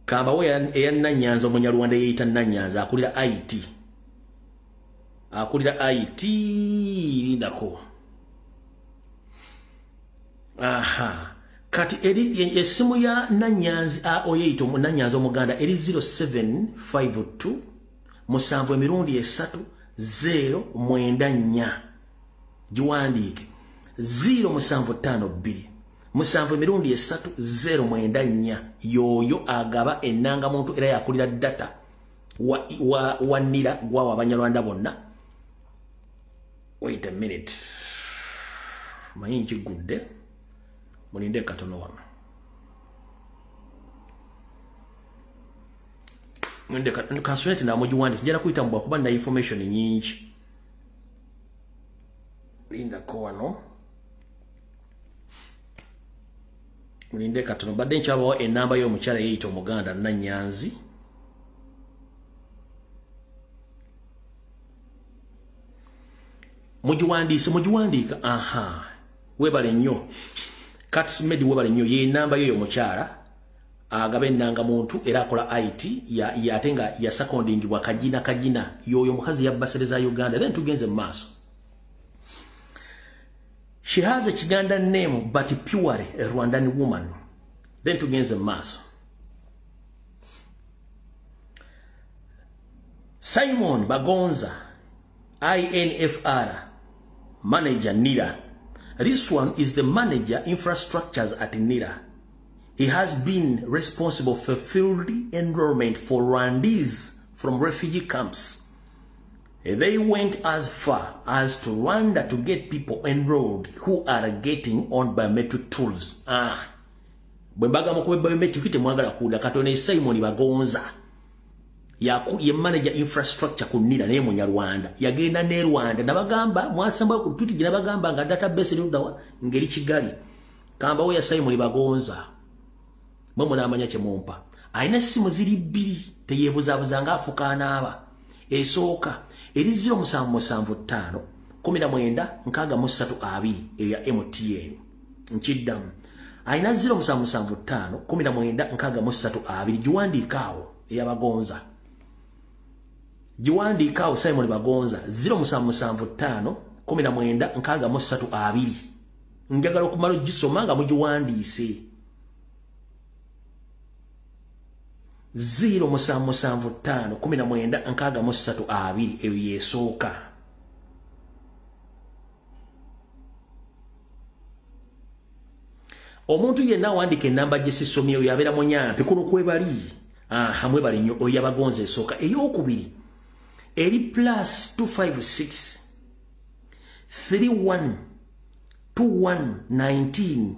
Kambawo eya Nanyanzi Omunyarwanda yeeyita Nanyanzi, akulira IT. Akulira IT, lindako. Aha. Kati eri essimu ya Nanyanzi oyeyita Nanyanzi Omuganda eri 0752 7 emirundi 3 0 9 4. Giwandiike 0752 7 emirundi 3 0 9 4. Yoyo agaba ennangamuntu era yakulira data wa NIRA gwawa Abanyarwanda bonna. Wait a minute. Manyi nkigudde. Mulinde katono wano. Kansonete namugiwandiise, njala kuyita mbwa kuba na information nyingi. Lindako wano. Mulinde katono. Badde nkyabawa ennamba y'omukyala yeeyita Omuganda Nanyanzi. Mugiwandiise, mugiwandiika. Aha. Webale nnyo. Kats Medi webale nnyo. Ye ennamba y'oyo omukyala agaba ennangamuntu era akola IT ate nga yasakondingibwa Kagina. Yoyo mukazi yabbasereza Uganda. Then tugenze mu maaso. She has a Kiganda name but purely a Rwandan woman. Then tugenze mu maaso. Simon Bagonza, INFR, manager NIRA. This one is the manager infrastructures at NIRA. He has been responsible for field enrollment for Rwandese from refugee camps. They went as far as to Rwanda to get people enrolled who are getting on biometric tools. Bwe mbaga mukube biometric temwagala kuda. Katone Simon Bagonza ye manager infrastructure ku NIRA naye Munyarwanda, yagenda ne Rwanda nabagamba mwasamba ku tweet gye nabagamba nga database eri ngeri Kigali. Kamba we ya Simon Bagonza mwe munamanya kye mumpa. Alina essimu ziri bbiri teyeebuzaabuza afuka anaaba. Esooka eri 0775 19 63 eya MTN. Nkiddamu, alina 0775 19 63 giwandiika awo eyabagonza, giwandiika awo Simon Bagonza 0775 19 63. Njagala okumala ogisoma nga mugiwandiise. 0775 19 63 eyo yesooka. Omuntu yenna awandiika enamba gye sisomye oyo abeera munyampi kuno kwebali. Aha, mwebali nnyo. Oyo yabagonza esooka. Eyokubiri eri plus 256 31 21 19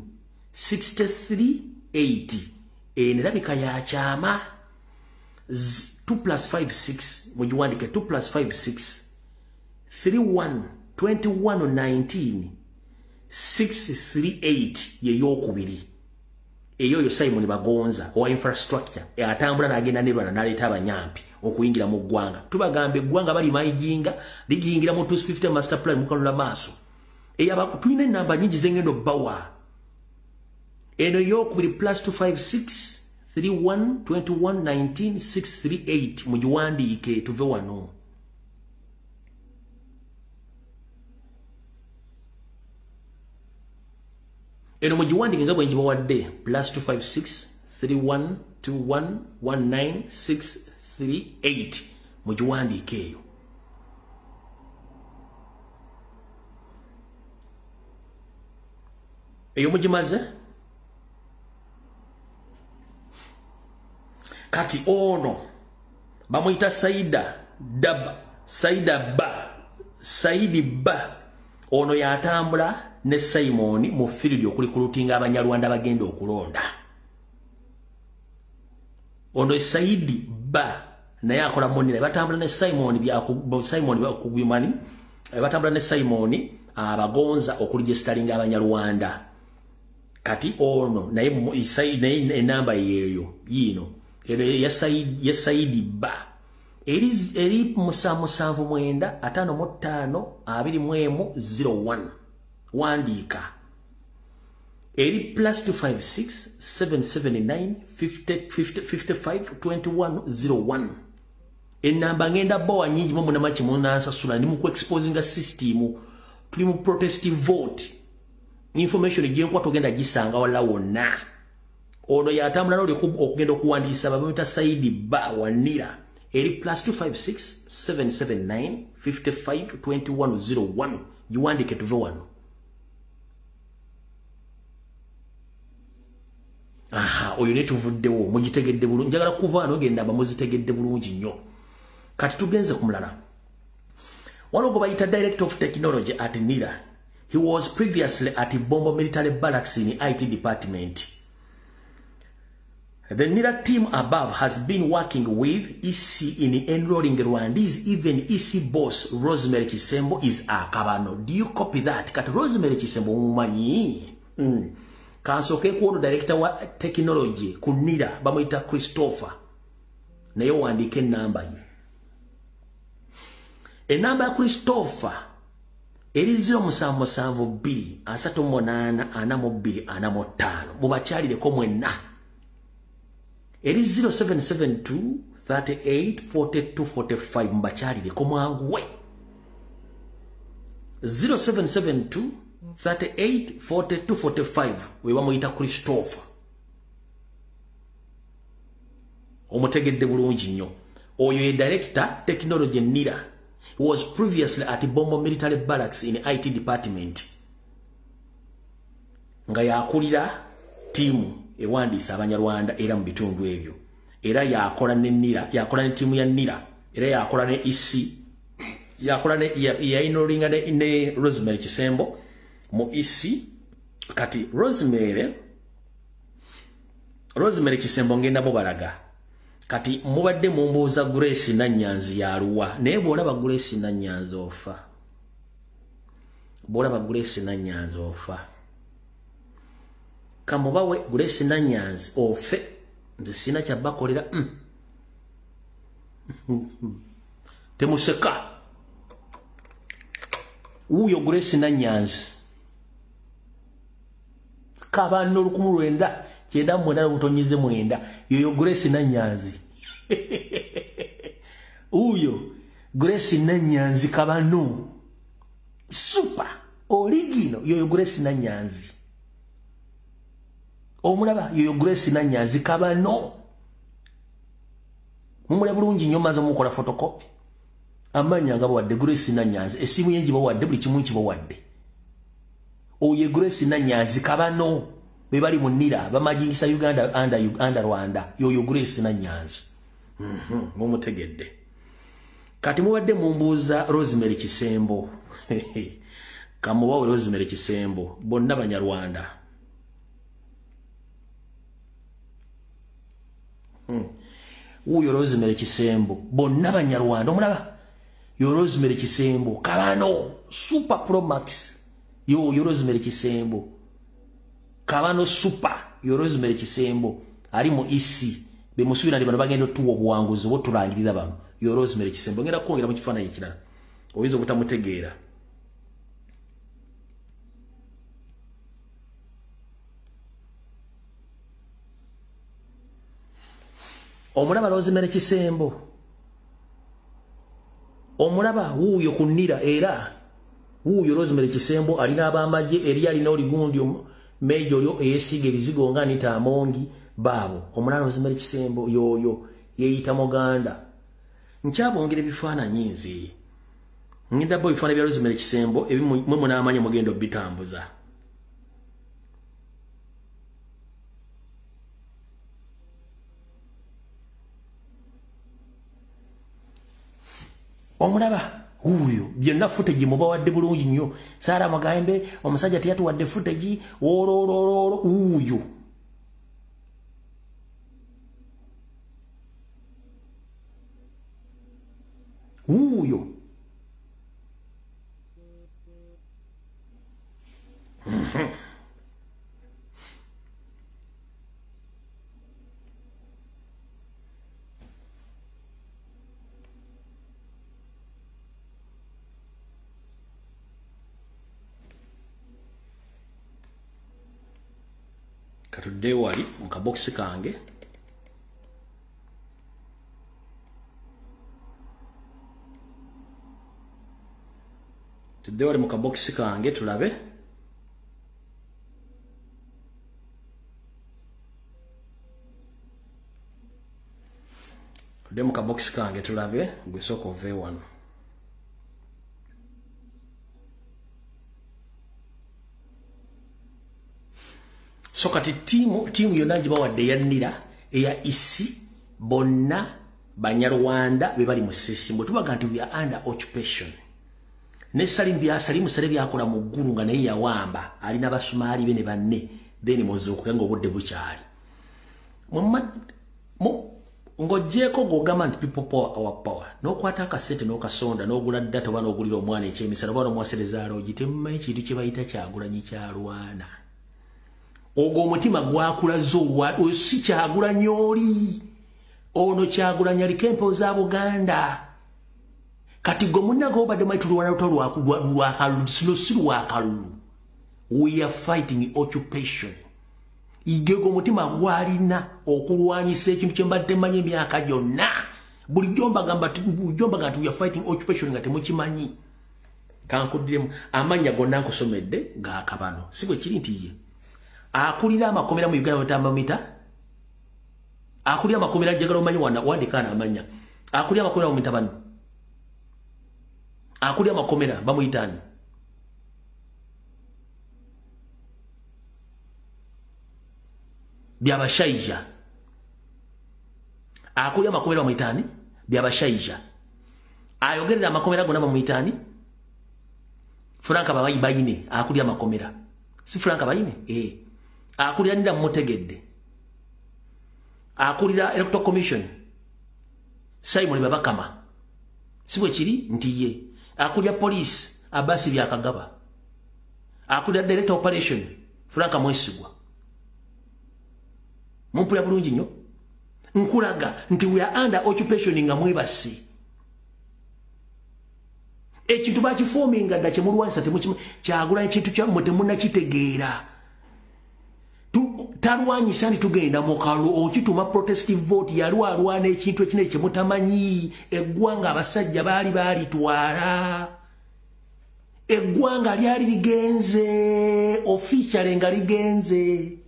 63 80. Erabika ya kyama. 2 plus 5 6, mugiwandike 2 plus 5 6 31 21 19 638 yeyokubiri. Eyo yo Simon Bagonza owa infrastructure atambula n'agenda ne Rwanda n'aleeta abanyampi okuyingira mu ggwanga. Tubagamba eggwanga bali mayijinga ligiyingira mu 250 master plan mukanula maaso. Tulina enamba nyingi zengendo bbawa. Eno yokubiri plus 256 31 21 19 638 mugiwandiike tuve wano. Eno mugiwandiike nga bwe ngibawadde plus 256 31 21 19 638 mugiwandiike eyo. Eyo mugimaze. Kati ono bamuyita Saida Daba, Saida Ba, Saidi Ba. Ono yatambula ne Simon mu field okulikulutinga abanyarwanda bagenda okulonda. Ono Saidi Ba naye akola munne, batambula ne Simon bya Simon bakubimani, batambula ne Simon abagonza okuregisteringa abanyarwanda. Kati ono naye naye enamba yeeyo yino eno ya Saidi Ba eri 779 55 21 01. Wandiika eri plus 256 779 50 55 21 01. Enamba ngenda bowa nyingi mwe munamaki munansasula ndi mu ku-exposinga system. Tuli mu protest vote. Information gye togenda gisanga wala wonna. Ono yatambula n'oli okugenda okuwandiisa bamuyita Saidi Ba wa NIRA eri plus 256 779 55 21 01. Giwandiike tuve wano. Aha, oyo ne tuvuddewo mugitegedde bulungi. Njagala kuva wano ngenda bamuzitegedde bulungi nnyo. Kati tugenze ku mulala. Waliwo gwe bayita Director of Technology at NIRA. He was previously at Bombo Military Barracks in IT department. The NIRA team above has been working with EC in enrolling Rwandese. Even EC boss Rosemary Kisembo is akabano. Do you copy that? Kati Rosemary Kisembo mumanyi. Kansooke ku ono director wa technology ku NIRA bamuyita Christopher. Naye wandiike enamba ye. Enamba ya Christopher eri 0772 38 42 45. Mubakyalireko mwenna. Eri 0772 38 42 45. Mubakyalireko mwanguwe. 0772 38 42 45 we bamuyita Christopher. Omutegedde bulungi nnyo. Oyo ye director technology NIRA. He was previously at Bombo Military Barracks in IT department. Nga yakulira tiimu ewandiisa abanyarwanda era mu bitundu ebyo. Era yakola ne NIRA, yakola ne tiimu ya NIRA, era yakola ne EC, yakola ne yainoringa ne Rosemary Kisembo mu EC. Kati Rosemary Rosemary Kisembo ngenda mubalaga. Kati mubadde mumbuuza Grace Nanyanzi yaluwa. Naye bw'olaba Grace Nanyanzi ofa. Bw'olaba Grace Nanyanzi ofa. Kamubawe Grace Nanyanzi ofe. Nze sina kya bakolera. Temuseka. Wuuyo Grace Nanyanzi. Kabano 1999 yoyo Grace Nanyanzi. Uyo Grace Nanyanzi kabano super original yoyo Grace Nanyanzi. Omulaba yoyo Grace Nanyanzi kabano. Mumule bulungi nnyo maze mukola photocopy. Amanya ngabo wadde Grace Nanyanzi esimu yenji bawadde buli kimu nkibawadde. Oye Grace Nanyanzi kabano bebali munira bamajingisa Uganda under Rwanda yoyo Grace Nanyanzi. Mumutegedde. Kati mubadde mumbuuza Rosemary Kisembo. Kamubawe Rosemary Kisembo bonna Banyarwanda. Uyo Rosemary Kisembo bonna Banyarwanda omulaba. Yo Rosemary Kisembo kabano super pro max. Yo Rosemary Kisembo kabano super. Yo Rosemary Kisembo ali mu EC bemusubira ndi bano bagenda tuwa obuwanguzi bo tulangirira bano. Yo Rosemary Kisembo ngenda kwongera mu kifaananyi ekirala oyinza obutamutegeera. Omulaba Rosemary Kisembo, omulaba wuuyo kunnira era wuuyo Rosemary Kisembo alina abamagye eri alina oligundi mejo lyo eyesiga ebizigo nga Anita Amongi baabo. Omulaba Rosemary Kisembo yoyo yeeyita Muganda. Nkyabongera ebifaananyi nze ngenda bo ebifaananyi bya Rosemary Kisembo ebimwe munaamanya mugenda obitambuza. Omulaba wuuyo byonna footage mubawadde bulungi nnyo. Sara Magambe omusajja teyatuwadde footage ololololo wuuyo. Wuuyo. Katudde wali mu kabokisi kange. Tudde wali mu kabokisi kange tulabe. Tudde mu kabokisi kange tulabe gwe sooka ove wano. So kati tiimu yonna ngibawadde eya NIRA eya EC bonna Banyarwanda be bali mu system. Bwe tubaga nti we are under occupation. Ne Salim Salimu Saleh byakola mu ggulu nga naye yawamba alina Abasumaali be ne banne then muzuukuke ng'obudde bukyali. Ng'oggyeeko ng'ogamba nti people power our power n'okwata akasente n'okasonda n'ogula data oba n'ogulira omwana ekyemisana oba n'omuwasereza aloogi temumanyi kintu kye bayita Kyagulanyi kyalwana. Ogwo omutima gwakulaze si Kyagulanyi oli ono Kyagulanyi aliko empewo za Buganda. Kati gwe munnago obadde manyi tulwana lutalo lwakalulu sino si lwakalulu. We are fighting occupation. Igego omutima gwalina okulwanyisa ekintu kye mbadde mmanyi emyaka gyonna. Bulijjo mbagamba nti we are fighting occupation nga temukimanyi. Kankuddiremu amannya gonna nkusomedde ga kabano. Si bwe kiri nti ye akulira amakomera mu Uganda batambamita akulira amakomera njagala omanyi wandika n'amannya akulira amakomera bamuyita bano akulira amakomera bamuyita ani? Byabashaija. Akulira amakomera bamuyita ani? Byabashaija. Ayogerera amakomera gonna bamuyita ani? Frank Bayine akulira amakomera. Si Frank Bayine? Akulira nda mutegedde. Akulira Electoral Commission Simon Babakama, si bwe kiri nti ye. Akulira police Abasi Byakagaba. Akulira Director Operation Frank Mwesigwa. Mumpulira bulungi nnyo. Nkulaga nti we are under occupation nga mwebase. Ekintu bakifominga dda kyemulwanyisa kyagula ekintu kyammwe temunnakitegeera. Talwanyisa nti tugenda mu kalulu, okituma protestive vote yalwalwana ekintu ekinene kye mutamanyi. Eggwanga abasajja baali baalitwala, eggwanga lyali ligenze officially nga ligenze.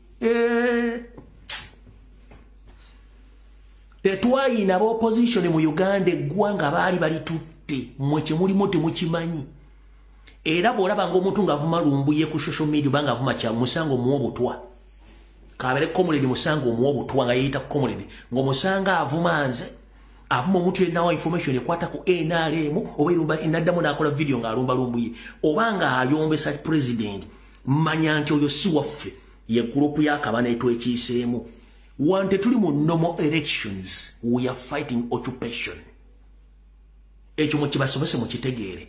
Tetwayina ba opposition mu Uganda, eggwanga baali balitutte, mmwe kye mulimu temukimanyi. Era bw'olaba ng'omuntu ng'avuma Lumbuye ku social media oba ng'avuma kya musango omuwa obutwa, kabere comrade musango omuwa obutwa nga yeeyita comrade, ng'omusanga avuma nze, avuma omuntu yenna wa information ekwata ku NRM oba erumba enaddamu n'akola video ng'alumba Lumbuye oba ng'ayombesa president, manya nti oyo si waffe, ye group y'akabana etwekiiseemu. Wante tuli mu normal elections, we are fighting occupation. Ekyo mukibasomese mukitegeere.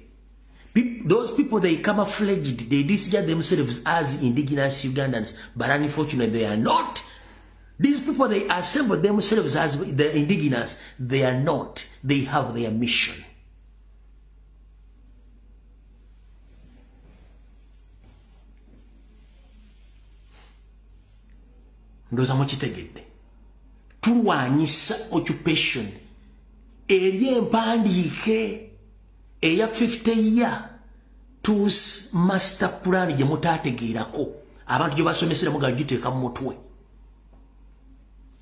Those people, they camouflaged, they disguised themselves as indigenous Ugandans, but unfortunately they are not. These people, they assemble themselves as the indigenous, they are not. They have their mission. Ndoza mukitegedde. Tulwanyisa occupation. Eri empandiike eya 50 year tools master plan gye mutaategeerako, abantu gye basomesera mugagiteeka mu mutwe.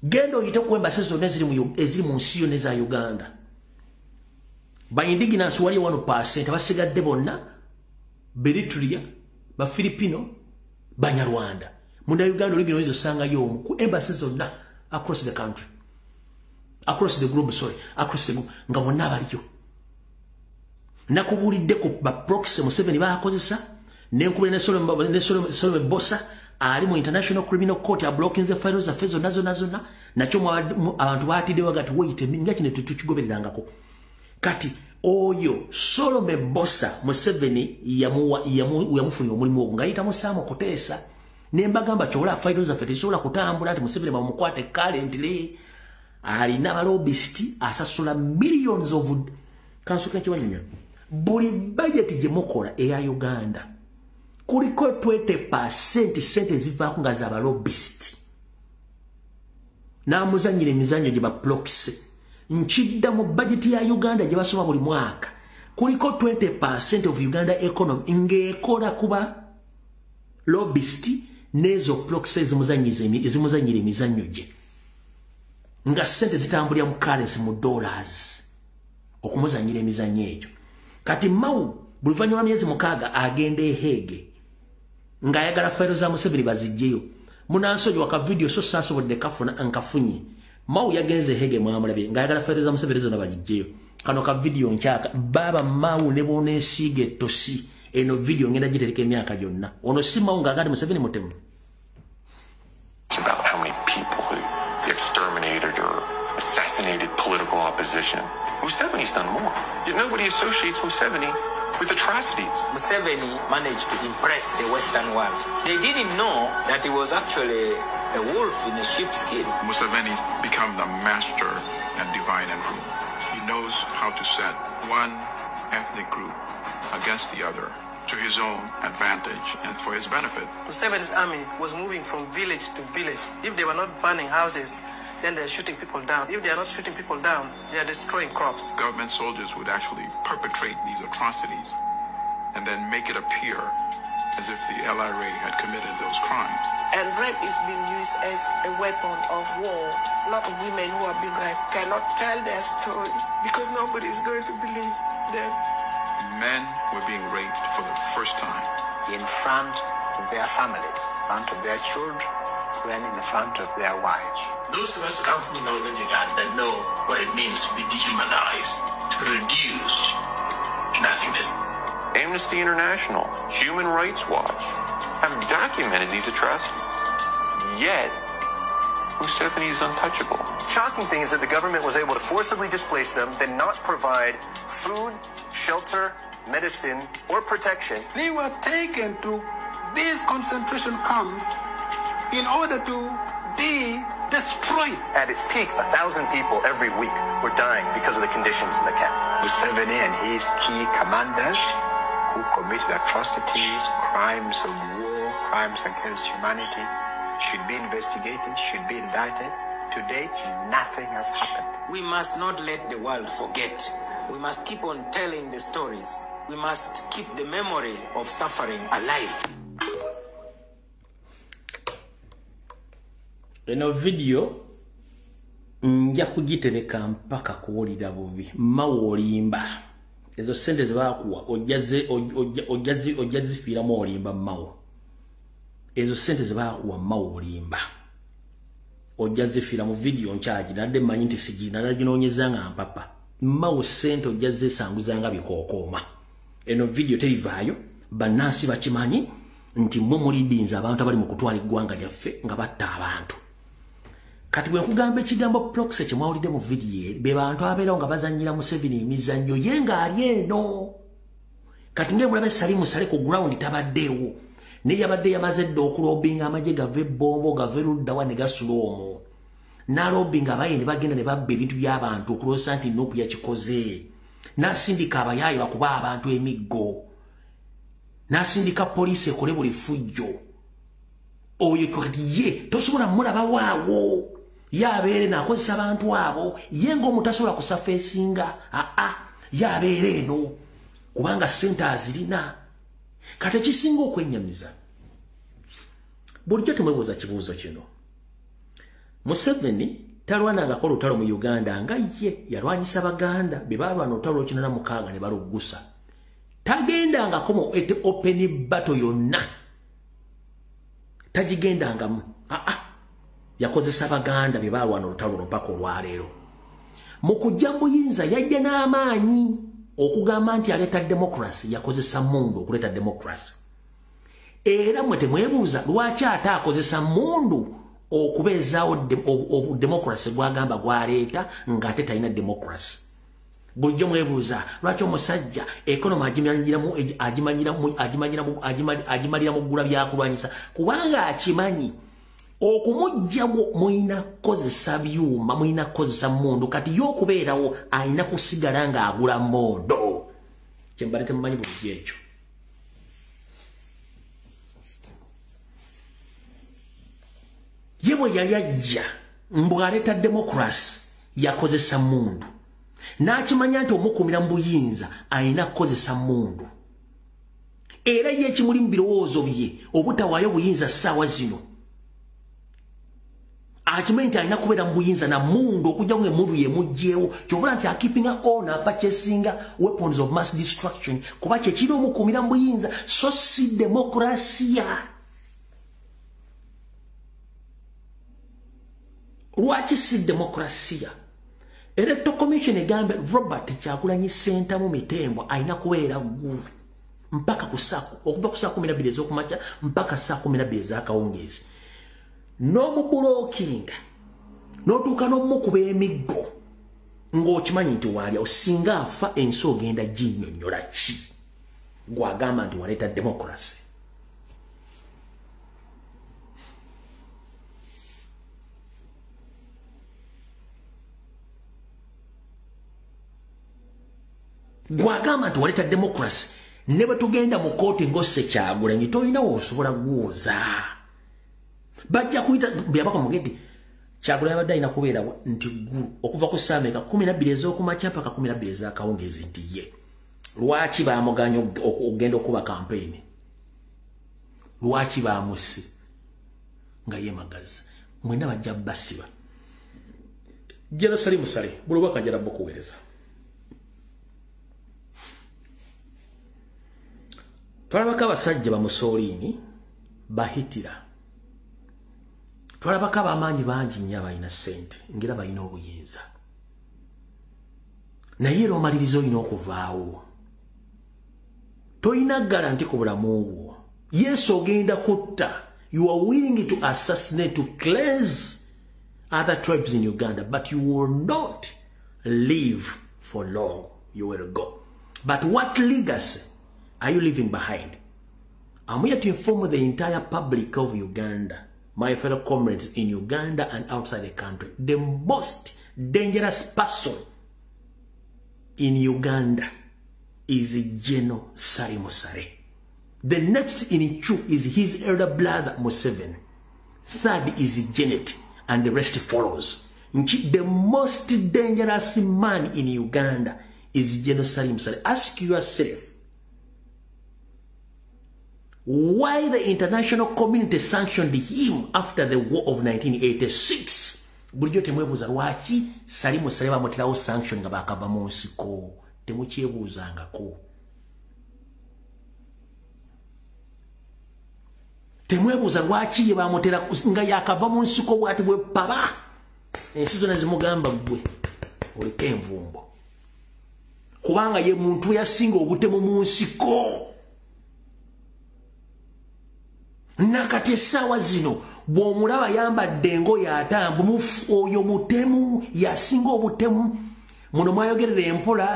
Genda oyite ku embassy zonna eziri mu nsi yonna eza Uganda. Ba indigenous wali 1%, abasigadde bonna Eritrea, ba Filipino, Banyarwanda. Munda Uganda olugino oyinza osangayo omu ku embassy zonna across the country, across the globe, sorry, across the globe, nga bonna baliyo. Nakubuulidde ku ba proxy Museveni baakozesa, nenkubira ne Solomon Bosa ali mu International Criminal Court ablockinze file zaffe zonna zonna zonna, nakyo abantu baatiddewo gati wait a minute, nga kino tetukigobererangako. Kati oyo Solomon Bosa Museveni yamufunira omulimu ogwo ng'ayita Musaamu Kuteesa, ne mbagamba kyola file zaffe tezisobola kutambula nti Museveni bamukwate currently alina abalobbyist asasula millions of kansuka kiwanyonyo. Buli budget gye mukola eya Uganda kuliko 20% sente zivaako nga za balobbyist. N'amuzannyira emizannyo gye ba proxy. Nkidda mu budget ya Uganda gye basoma buli mwaka kuliko 20% of Uganda economy ng'ekola kuba lobbyist n'ezo proxy ezimuzannyira emizannyo gye, nga sente zitambulira mu currency mu dollars okumuzannyira emizannyo egyo. Kati Mao buli luvannyuma lwa myezi 6 agenda e Hague ng'ayagala fayiro za Museveni baziggyeyo. Munansonyiwa ka video so saasobodde kafuna nkafunye. Mao yagenze e Hague mwamulabye ng'ayagala fayiro za Museveni zonna bagiggyeyo. Kano ka video nkyaka baba Mao ne bw'oneesiiga ettosi, eno video ngenda gitereka emyaka gyonna. Ono si Mao ng'agamba Museveni mutemu. About how many people they exterminated or assassinated political opposition. Museveni's done more. Yet nobody associates Museveni with atrocities. Museveni managed to impress the Western world. They didn't know that he was actually a wolf in a sheep's skin. Museveni's become the master and divine and rule. He knows how to set one ethnic group against the other to his own advantage and for his benefit. Museveni's army was moving from village to village. If they were not burning houses, then they're shooting people down. If they are not shooting people down, they are destroying crops. Government soldiers would actually perpetrate these atrocities and then make it appear as if the LRA had committed those crimes. And rape is being used as a weapon of war. A lot of women who have been raped cannot tell their story because nobody is going to believe them. Men were being raped for the first time. In front of their families, in front of their children, and in front of their wives. Those of us who come from northern Uganda know what it means to be dehumanized, to be reduced to nothingness. Amnesty International, Human Rights Watch have documented these atrocities. Yet, Museveni is untouchable. Shocking thing is that the government was able to forcibly displace them, then not provide food, shelter, medicine, or protection. They were taken to these concentration camps in order to be destroyed. At its peak, 1,000 people every week were dying because of the conditions in the camp. Museveni and his key commanders who committed atrocities, crimes of war, crimes against humanity, should be investigated, should be indicted. To date, nothing has happened. We must not let the world forget. We must keep on telling the stories. We must keep the memory of suffering alive. Eno video nja kugitereka mpaka kuwulira bubi. Mawo olimba. Ezo sente zebakuwa ojja zifiiramu olimba mawo. Ezo sente zebakuwa mawo olimba. Ojja zifiira mu video nkyagi nadde mmanyi nti sigina naginoonyeza nga mpapa. Mawo sente ojja zesanguza nga bikookooma. Eno video terivaayo bannansi bakimanyi nti mmwe mulidinza abantu abali mu kutwala eggwanga lyaffe nga batta abantu. Kati bwe nkugamba ekigambo proxy kye mwawulidde mu video be bantu abeerawo nga bazannyira Museveni emizannyo ye ng'ali eno. Kati ng'emulabe Salim Saleh ku ground tabaddeewo. Naye yabadde yamaze dda okulobinga amagye gave ebbombo gave luddawa ne gasula omwo. N'alobinga abaye ne bagenda ne babba ebintu by'abantu okulowooza nti Nuupu yakikoze. N'asindika abayaaye bakuba abantu emiggo. N'asindika poliisi ekole buli ffujjo. Oyo kati ye tosobola mulaba waawo. Ye abeere n'akozesa abantu abo. Ye ng'omuntu tasobola kusafeesinga. Aa, ye abeere eno. Kubanga ssente azirina. Kati ekisinga okwennyamiza, bulijjo temwebuuza kibuuzo kino. Museveni talwanangako olutalo mu Uganda nga ye yalwanyisa Baganda be baalwana olutalo lw'e 86 ne baluggusa. Tagendangako mu open battle yonna. Tagigendangamu. Aa, yakozesa Baganda be baalwana olutalo luno mpaka olwaleero. Mu kujja mu buyinza yajja n'amaanyi okugamba nti aleeta democracy, yakozesa mundu okuleeta democracy. Era mwe temwebuuza lwaki ate akozesa mundu okubeezaawo democracy gwagamba gwaleeta ng'ate talina democracy. Bulijjo mwebuuza lwaki omusajja economy agimalira mu ggula byakulwanyisa, kubanga akimanyi okumugjawo mulina kukozesa byuma, mulina kukozesa mundu. Kati ye okubeerawo alina kusigala ng'agula mondo. Kyembadde temumanyi bulijjo ekyo. Ye bwe yali ajja mbw'aleeta democracy yakozesa mundu. N'akimanya nti omukuumira mu buyinza alina kukozesa mundu. Era ye ekimuli mu birowoozo bye obutawaayo buyinza ssaawa zino, akimanyi nti alina kubeera mu buyinza na mundu okujja nga emundu yemuggyewo. Ky'ovula nti akeepinga on apachesinga weapons of mass destruction kuba kye kiri omukuumira mu buyinza, so si demokrasiya. Lwaki si demokrasiya? Electoral Commission egambe Robert Kyagulanyi Ssentamu Mitembo alina kubeera ggulu mpaka okuva ku saa 12 ez'okumakya mpaka saa 12 ez'akawungeezi. N'omubulokinga n'otuuka n'omukuba emiggo ng'okimanyi nti waalya osinga afa ensi ogenda ginnyonnyola ki gw'agamba nti waleeta democracy. Gwagamba nti waleeta democracy ne bwe tugenda mu kooti ng'osse Kyagulanyi tolinawo osobola gwoza. Bajja kuyita byabaka mugedde Kyagulanyi abadde alina kubeerawo nti ggulu okuva ku ssaawa meka 12 ez'okumakya mpaka 12 ez'akawungeezi nti ye. Lwaki baamuganya okugenda okuba kampeyini? Lwaki baamusse nga yeemagaza? Mwenna bajja basiba. Jjala Salim Saleh buli obwaka njala bbukuweereza. Twalabako abasajja ba Mussolini bahitira. Twalabako ab'amaanyi bangi nnyo abalina ssente ng'era balina obuyinza. Naye era omaliriza olina okuvaawo. Tolina guarantee ku bulamu bwo. Yesu ogenda kutta. You are willing to assassinate, to cleanse other tribes in Uganda, but you will not live for long. You will go. But what legacy are you leaving behind? I'm here to inform the entire public of Uganda, my fellow comrades in Uganda and outside the country, the most dangerous person in Uganda is General Salim Saleh. The next in queue is his elder brother Museveni. Third is Janet, and the rest follows. The most dangerous man in Uganda is General Salim Saleh. Ask yourself why the international community sanctioned him after the war of 1986. Bulijjo temwebuuza lwaki Salim Saleh bamuterawo sanction nga bakava mu nsiko. Temukyebuuzangako. Temwebuuza lwaki ye bamutera nga yakava mu nsiko bw'ati bwe paba. Ensi zonna zimugamba ggwe oliko envumbo. Kubanga ye muntu yasinga obutemu mu nsiko. Nakati essaawa zino bw'omulaba yambadde engoye atambu, oyo mutemu yasinga obutemu. Muno mwayogerera empola,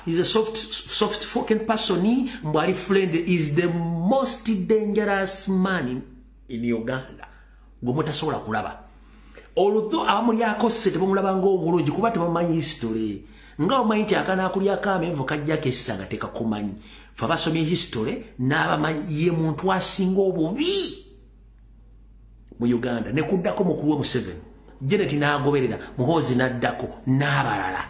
is a soft spoken person, mbwali friend, is the most dangerous man in Uganda. Gwe mutasobola kulaba. Olutho abamulyako ssente bamulaba ng'omulungi kuba tebamanyi history. Nga omanyi nti akanaakulyako amenvu kajjako essisa nga tekakumanyi. Ffe abasomye history n'abamanyi ye muntu asinga obubi mu Uganda. Ne kuddako mukulu we Museveni, Janet n'agoberera, Muhoozi n'addako n'abalala.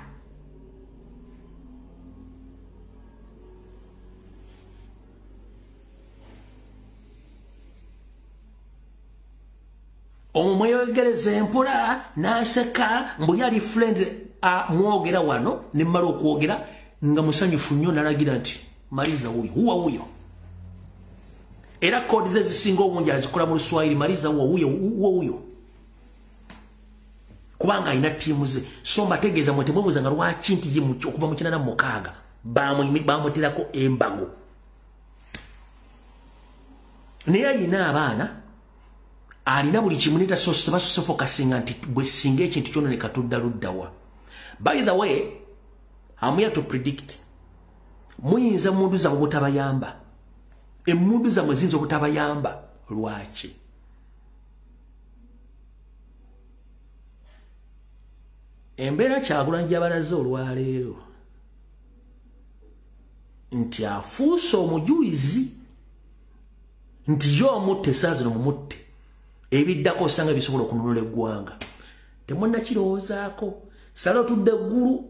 Omweyogereza empola n'aseka mbu yali friend mwogera wano ne mmala okwogera nga musanyufu nnyo n'alagira nti maliza wuyo, huwa wuyo. Era kodi ze zisinga obungi azikola mu Luswahili, maliza huwa wuyo, huwa wuyo. Kubanga alina ttiimu ze. So mbategeeza mwe temwebuuza nga lwaki nti ye okuva mu 86 bamuterako embago. Naye alina abaana, alina buli kimu, tebasofokasinga nti bwe singa ekintu kyonna ne katudda luddawa. By the way, I'm here to predict. Muyinza mundu zammwe obutabayamba. Emmundu zammwe ziyinza obutabayamba. Lwaki? Embeera Kyagulanyi gy'abalaze olwaleero nti afuuse omujulizi nti ye omutte essaawa zino mumutte, ebiddako osanga bisobola okununula eggwanga. Temunnakirowoozaako. Sala otudde eggulu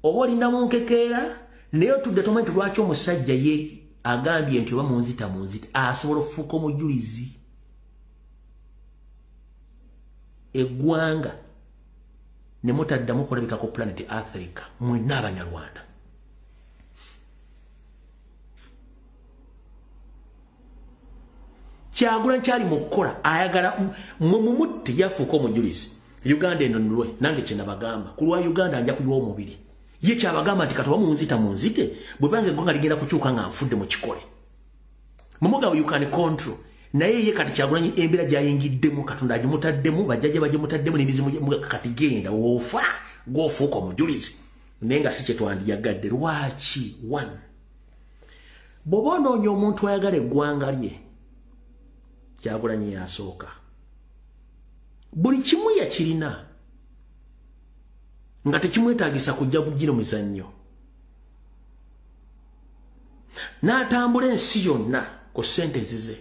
oba olina mu nkekeera, naye otudde tomanyi nti lwaki omusajja ye agambye nti oba munzita munzita, asobola okufuuka omujulizi. Eggwanga ne mutaddamu okulabika ku planet Africa mwenna Abanyarwanda. Kyagulanyi kyali mu kukola ayagala mwe mumutte yafuuka omujulizi. Uganda eno nulwe nange kye nabagamba ku lwa Uganda nja kuyiwa omubiri. Ye kyabagamba nti kati oba munzita munzite, bwe bange eggwanga ligenda kukyuka nga nfudde mu kikole. Mumugabo you can control. Naye ye kati Kyagulanyi embeera gy'ayingiddemu Katonda agimutaddemu, bajjajja bagimutaddemu n'emizimu kati genda woofa gw'ofuuka omujulizi. Naye nga si kye twandiyagadde. Lwaki? One, bw'oba onoonya omuntu ayagala eggwanga lye, Kyagulanyi yasooka. Buli kimu yakirina nga tekimwetaagisa kujja bugino muzannyo. N'atambula ensi yonna ku ssente ezize,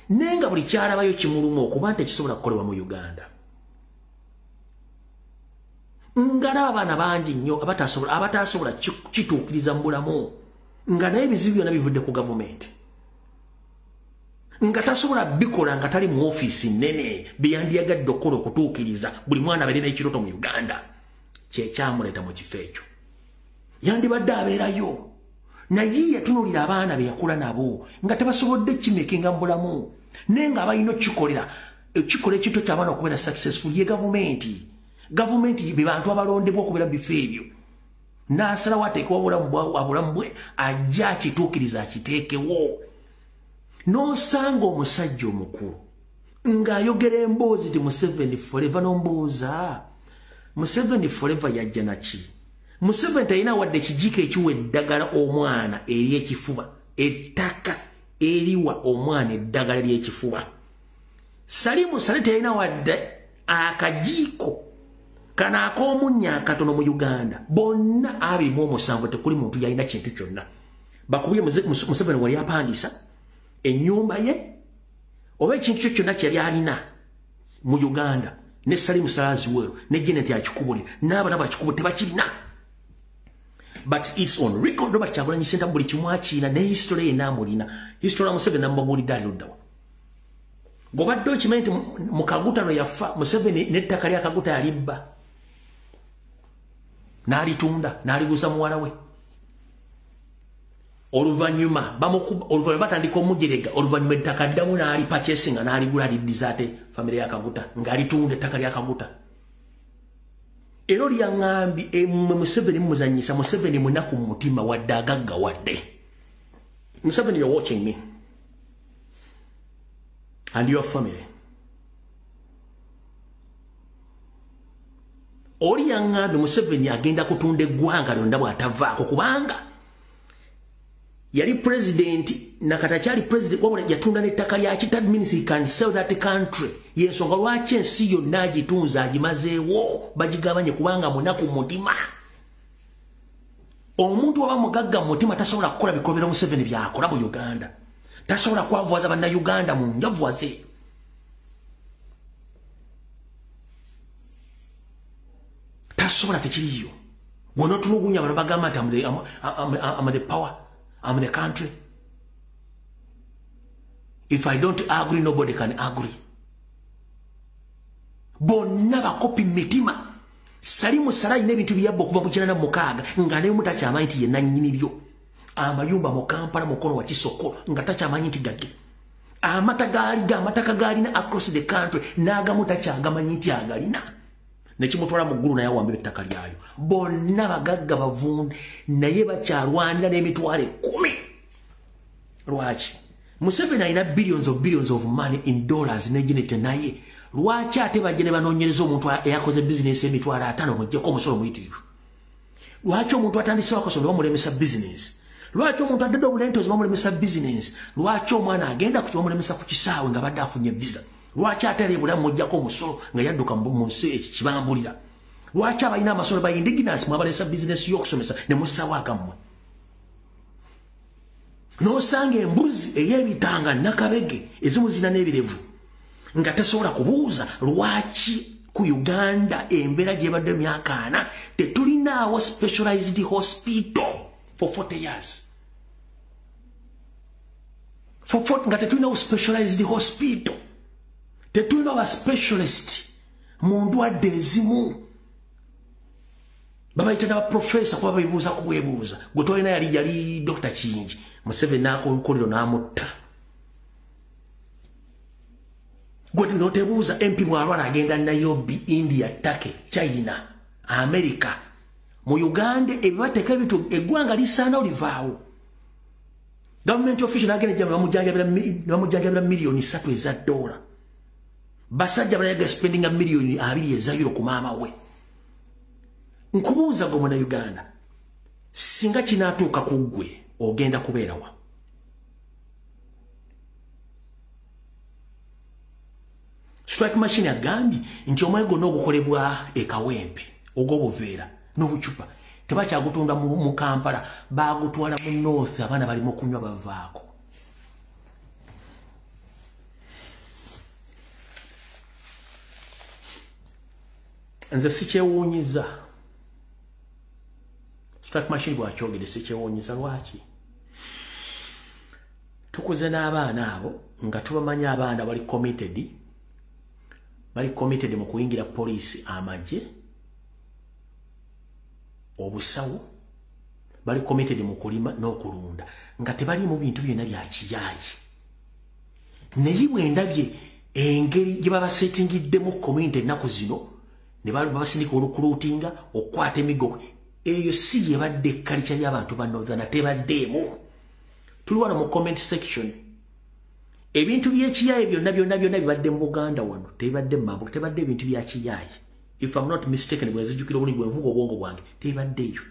naye nga buli kyalabayo kimuluma okuba nti tekisobola kukolebwa mu Uganda. Nga n'abaana bangi nnyo abatasobola kituukiriza mu bulamu, nga naye ebizibu byonna bivudde ku gavumenti. Nga tasobola bikola nga tali mu ofiisi nnene bye yandiyagadde okukola okutuukiriza buli mwana abeere n'ekirooto mu Uganda. Kyekyamuleeta mu kifo ekyo. Yandibadde abeerayo, naye yatunuulira abaana be yakula nabo nga tebasobodde kimekinga mu bulamu, naye nga abalina okukikolera ekikola ekintu ky'abaana okubeera successful ye gavumenti. Gavumenti be bantu abalondebwa okubeera mu bifo ebyo. N'asalawo ateekewo obulamu bwe ajja akituukiriza akiteekewo. N'osanga omusajja omukulu Ng'ayogera emboozi ti Museveni forever n'ombuuza. Museveni forever yajja naki? Museveni talina wadde ekijiiko ekiwa eddagala omwana ery'ekifuba. Ettaka eriwa omwana eddagala ly'ekifuba. Salimu Saleh talina wadde akajiiko kano ak'omunnya akatono mu Uganda. Bonna 27 tekuli muntu yalina kintu kyonna. Bakubye Museveni wali apangisa ennyumba ye oba ekintu kyo kyonna kyeyali alina mu Uganda. Ne Salimu Saleh Aziweru ne Janet akikubule n'abaana bakikubule tebakirina. But it's on record. Robert Kyagulanyi Ssentamu buli kimu akirina ne history ye n'amulina. History ya Museveni namubabuulidde ali luddawa. Gobadde okimanyi nti mu Kaguta lwe yafa Museveni n'ettaka lya Kaguta yalibba n'alitunda n'aliguza muwala we. Oluvannyuma batandika omujerega, oluvannyuma ettaka ddamu n'alipachesinga n'aligula aliddiza ate famire ya Kaguta ng'alitunda ettaka lya Kaguta. Era olyaŋŋambye emmwe Museveni mumuzannyisa. Museveni munaku mu mutima wadde agagga wadde. Museveni, you're watching me and your family. Oli yaŋŋambye Museveni agenda kutunda eggwanga lyonna bw'atavaako kubanga yali president nakati akyali president wabula yatunda n'ettaka lya ki. That means he can sell that country. Yensonga lwaki ensi yonna agitunze agimazeewo bagigabanye kubanga munaku mu mutima. Omuntu oba mugagga mu mutima tasobola kukola bikolobero Museveni by'akola mu Uganda. Tasobola kwavuwaza bannayuganda mu njavuwaze. Tasobola, tekiriyo. Gwe bano bagamba nti I'm the power, I'm the country. If I don't agree, nobody can agree. Bonna bakopi mitima. Salimu Saleh n'ebintu byabbo okuva mu 96 nga naye mutakyamanyi nti ye nannyini byo. Amayumba mu Kampala mukono wa Kisoko nga takyamanyi nti gagge. Amata gaali amataka gaalina across the country n'agamu takyagamanyi nti agalina. Nekimutwala mu ggulu naye awambe ettaka lyayo. Bonna bagagga bavunde naye bakyalwanira n'emitwalo 10. Lwaki? Museveni alina billions of money in dollars ne Janet naye. Lwaki ate bajje ne banoonyereza omuntu eyakoze bizinesi emitwalo 5 muggyeko omusolo muyitirivu? Lwaki omuntu atandisewo akasomero bamulemesa bizinesi? Lwaki omuntu addedde obulentozi bamulemesa bizinesi? Lwaki omwana agenda ku bamulemesa ku kisaawe nga badde afunye visa? Lwaki ate era ebulamu muggyako omusolo nga yadduka mu nsi ekibambulira? Lwaki abalina amasomero ba indigenous mwabalesa bizinesi y'okusomesa ne mussawo agammwe? N'osanga embuzi ey'ebitanga nakabege ezimu zirina n'ebirevu nga tasobola kubuuza lwaki ku Uganda embeera gy'ebadde emyaka 40 tetulinaawo specialized hospital for 40 years. For 40, nga tetulinawo specialized hospital. Tetulina ba specialist mu ndwadde ezimu. Babayita n'abaprofesa kuba babibuuza kubwebuuza. Gwe twalina yali Dr. Kiyingi. Museveni n'akokolero n'amutta. Gwe n'otebuuza MP bw'alwala agenda Nairobi, India, Turkey, China, America. Mu Uganda ebibateeka ebintu eggwanga lisaana olivaawo. Government official n'agenda gye bamujanjabira miliyoni 3 eza dola. Basajja balayaga spendinga miliyoni 2 eza euro ku maama we. Nkubuuza gwe muna Uganda, singa kinaatuuka ku ggwe ogenda kubeera wa? Strike machine agambye nti omwenge gwonna ogukolebwa e Kawempe ogw'obuveera n'obucupa tebakyagutunda mu Kampala, baagutwala mu North, abaana bali mu kunywa bavaako. Nze sikyewuunyiza. Strike machine bw'akyogedde sikyewuunyiza. Lwaki? Tukuze n'abaana abo nga tubamanyi abaana bali committed mu kuyingira poliisi, amagye, obusawo, bali committed mu kulima n'okulunda nga tebaliimu bintu byonna bya kiyaayi. Naye bwe ndabye engeri gye babasetingiddemu community ennaku zino ne babasindika olukuluutinga okukwata emiggo, eyo si yebadde ekkalica y'abantu ba Northern, tebaddeemu. Tuli wano mu comment section. Ebintu by'ekiyaye byonna byonna byonna bibadde mu Buganda wano, tebibadde mu mambuka, tebadde ebintu bya kiyaye. If I'm not mistaken, bwe nzijukira obulungi bwe nvuga obwongo bwange, tebibaddeeyo.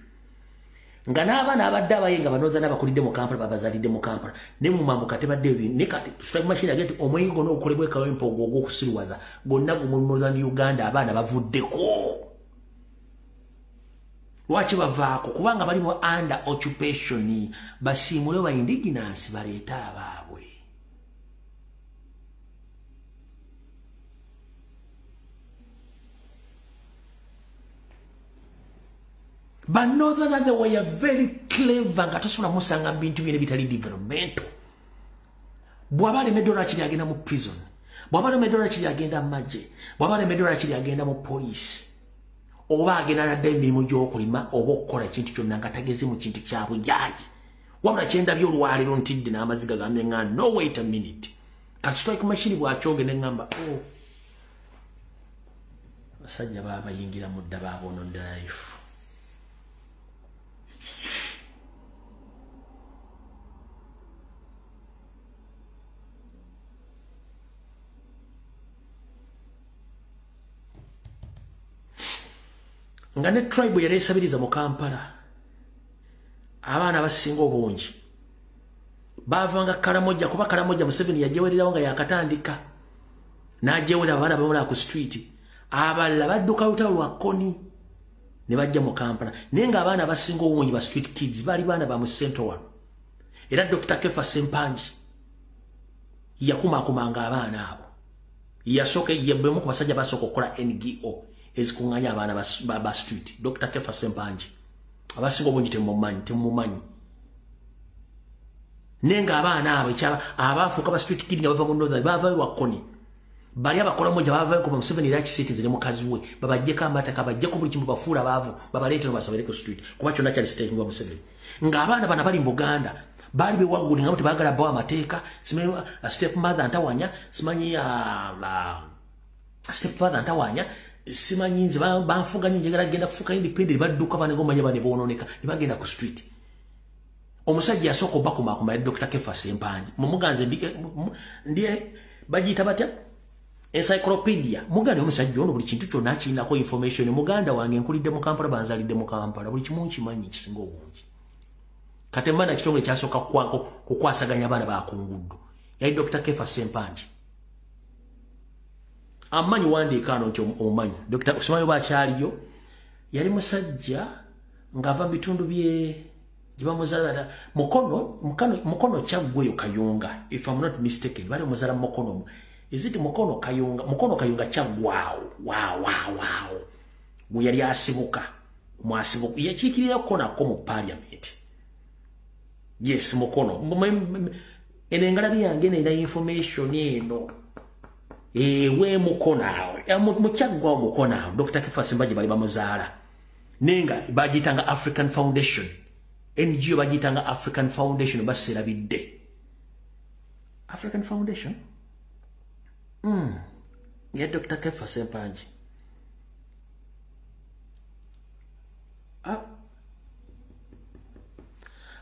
Nga n'abaana abadde abaye nga banooza n'abakulidde mu Kampala babazaalidde mu Kampala, ne mu mambuka tebaddeeyo. Ne kati strike machine agenda nti omwenge gwonna ogukolebwa e Kawempe ogwo ogw'okusiruwaza gwonna gumuli mu Northern Uganda abaana bavuddeko. Lwaki bavaako? Kubanga bali mu under occupation, basiimule ba indigenous baleete abaabwe. But Northern they were very clever nga tosobola musanga bintu byene bitali developmental. Bw'aba alemeddwa lwakiri agenda mu prison, bw'aba alemeddwa lwakiri agenda mu magye, bw'aba alemeddwa lwakiri agenda mu police, oba agenda nadda emirimu gy'okulima oba okukola ekintu kyonna nga tageze mu kintu kya bujaaji. Wabula kye ndabye olwaleero ntidde n'amaziga gambye nga no wait a minute. Kati strike machine bw'akyoge ne ŋŋamba oh, abasajja baba bayingira mu dda baaboonodde life. Nga ne tribe yali esabiriza mu Kampala, abaana abasinga obungi baavanga Karamoja, kuba Karamoja Museveni yajewererawo nga yakatandika n'ajewera abaana bamulaba ku street, abalala badduka lutalo lwa Koni ne bajja mu Kampala. Naye ng'abaana abasinga obungi ba street kids baali baana ba mu Central wano. Era Dr. Kefa Sempangi yakumakumanga abaana abo. Yasooka yebwemu ku basajja basooka okukola NGO ezikuŋŋaanya abaana ba street. Dr. Kefa Sempangi abasinga obungi temumanyi. Naye ng'abaana abo abaafuuka ba street kid nga bava mu Northern baavayo lwa Koni. Bali abakolamoja baavayo kuba Museveni era akisiitinze ne mukazi we, babaggyeko amataka, babaggyeko buli kimu, bafuula abaavu, babaleete babasobere ku street, kuba kyonna kyali sitaking wa Museveni. Ng'abaana bano bali mu Buganda baali bewagguli nga tebaagala bawa amateeka, simanyi step mother ntawanya, simanyi step father ntawanya, simanyi nze banfuga nnyo njagala genda kufuuka independent, badduka bane gomanya bane boononeka ne bagenda ku street. Omusajja yasooka obakumaakuma yali Dr. Kefa Sempangi. Mumuganze ndi bagiyita batya? Encyclopedia. Muganda omusajja ono buli kintu kyonna akirinako information. Muganda wange nkulidde mu Kampala, banzalidde mu Kampala, buli kimu nkimanyi ekisinga obungi. Kati emana ekitongole kyasooka kukwasaganya abaana bakunguddo yali Dr. Kefa Sempangi. Amanyi wandiika ano nti omumanyi Dr. Osumanyi oba akyaliyo, yali musajja ng'ava mu bitundu bye gye bamuzaala Mukono Kyaggweyo Kayunga, if I'm not mistaken, bali muzaala Mukono. Is it Mukono Kayunga? Mukono Kayunga Kyaggwawo. Wow. Gwe yali asibuka. Mwasibuka. Yakiikirira konako mu parliament. Yes, Mukono. Eno engalabi yange eno erina information eno. Ewe Mukono awo. Mu Kyaggwawo Mukono awo. Dr. Kefa Sempangi bali bamuzaala. Nenga bagiyitanga African Foundation. NGO bagiyitanga African Foundation baseerabidde. African Foundation? Ya Dr. Kefa Sempangi.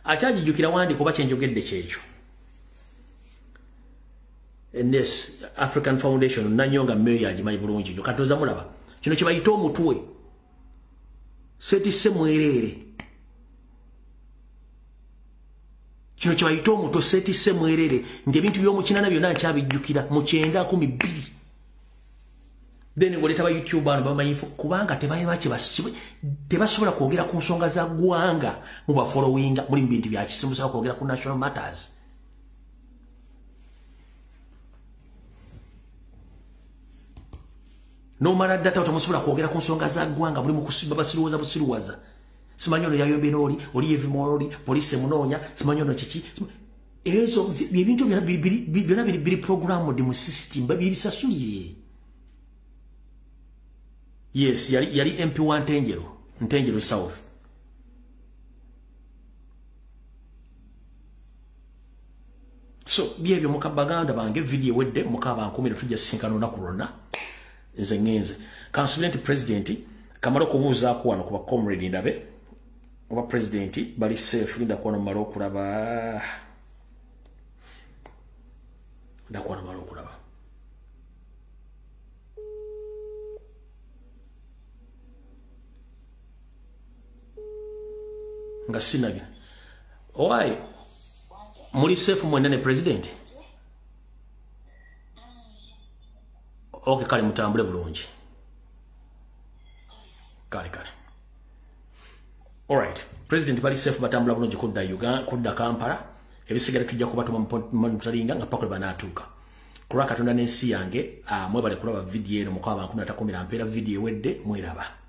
Akyagijjukira wandi kuba kyenjogedde kyekyo. Yes, African Foundation Nanyonga Mary agimanyi bulungi nnyo. Katoza mulaba. Kino kye bayita omutwe. Setisse mwereere. Kino kye bayita omutwe setisse mwereere. Nti ebintu by'omukinana byonna nkyabijjukira mu 92. Then ng'oleeta ba YouTube bano bamanyi kubanga tebalina tebasobola kwogera ku nsonga za ggwanga mu bafollowinga muli mu bintu bya kisimusa kwogera ku national matters. Nomala data otomusobola kwogera ku nsonga za ggwanga muli mu kusiba basiruwaza busiruwaza. Simanyi ono yayombye n'oli, oli yevuma oli, poliisi emunoonya, simanyi ono kiki. Ezo ebintu byonna biri programmed mu system babisasulire. Yes, yali MP wa Ntenjeru South. So, byebyo mukabaganda bange video wedde mukaba nkumira tujja sinkano lunaku lwonna. Nze ngenze. Kansuubire nti president kamala okubuuzaako wano ku ba comrade ndabe oba president bali safe, linda kuwano mmale okulaba. Ndakwana mala okulaba. Nga sinagina. Owai, muli safe mwenna ne president? Okay, kale mutambule bulungi. Kale kale. Alright, president bali safe batambula bulungi kudda Uganda, kudda Kampala. Ebisigala tujja kubatuma monitoringa nga pakole banatuuka. Kulwa Katonda n'ensi yange, mwebale kulaba video eno mukaba 13 mpeera video ewedde mweraba.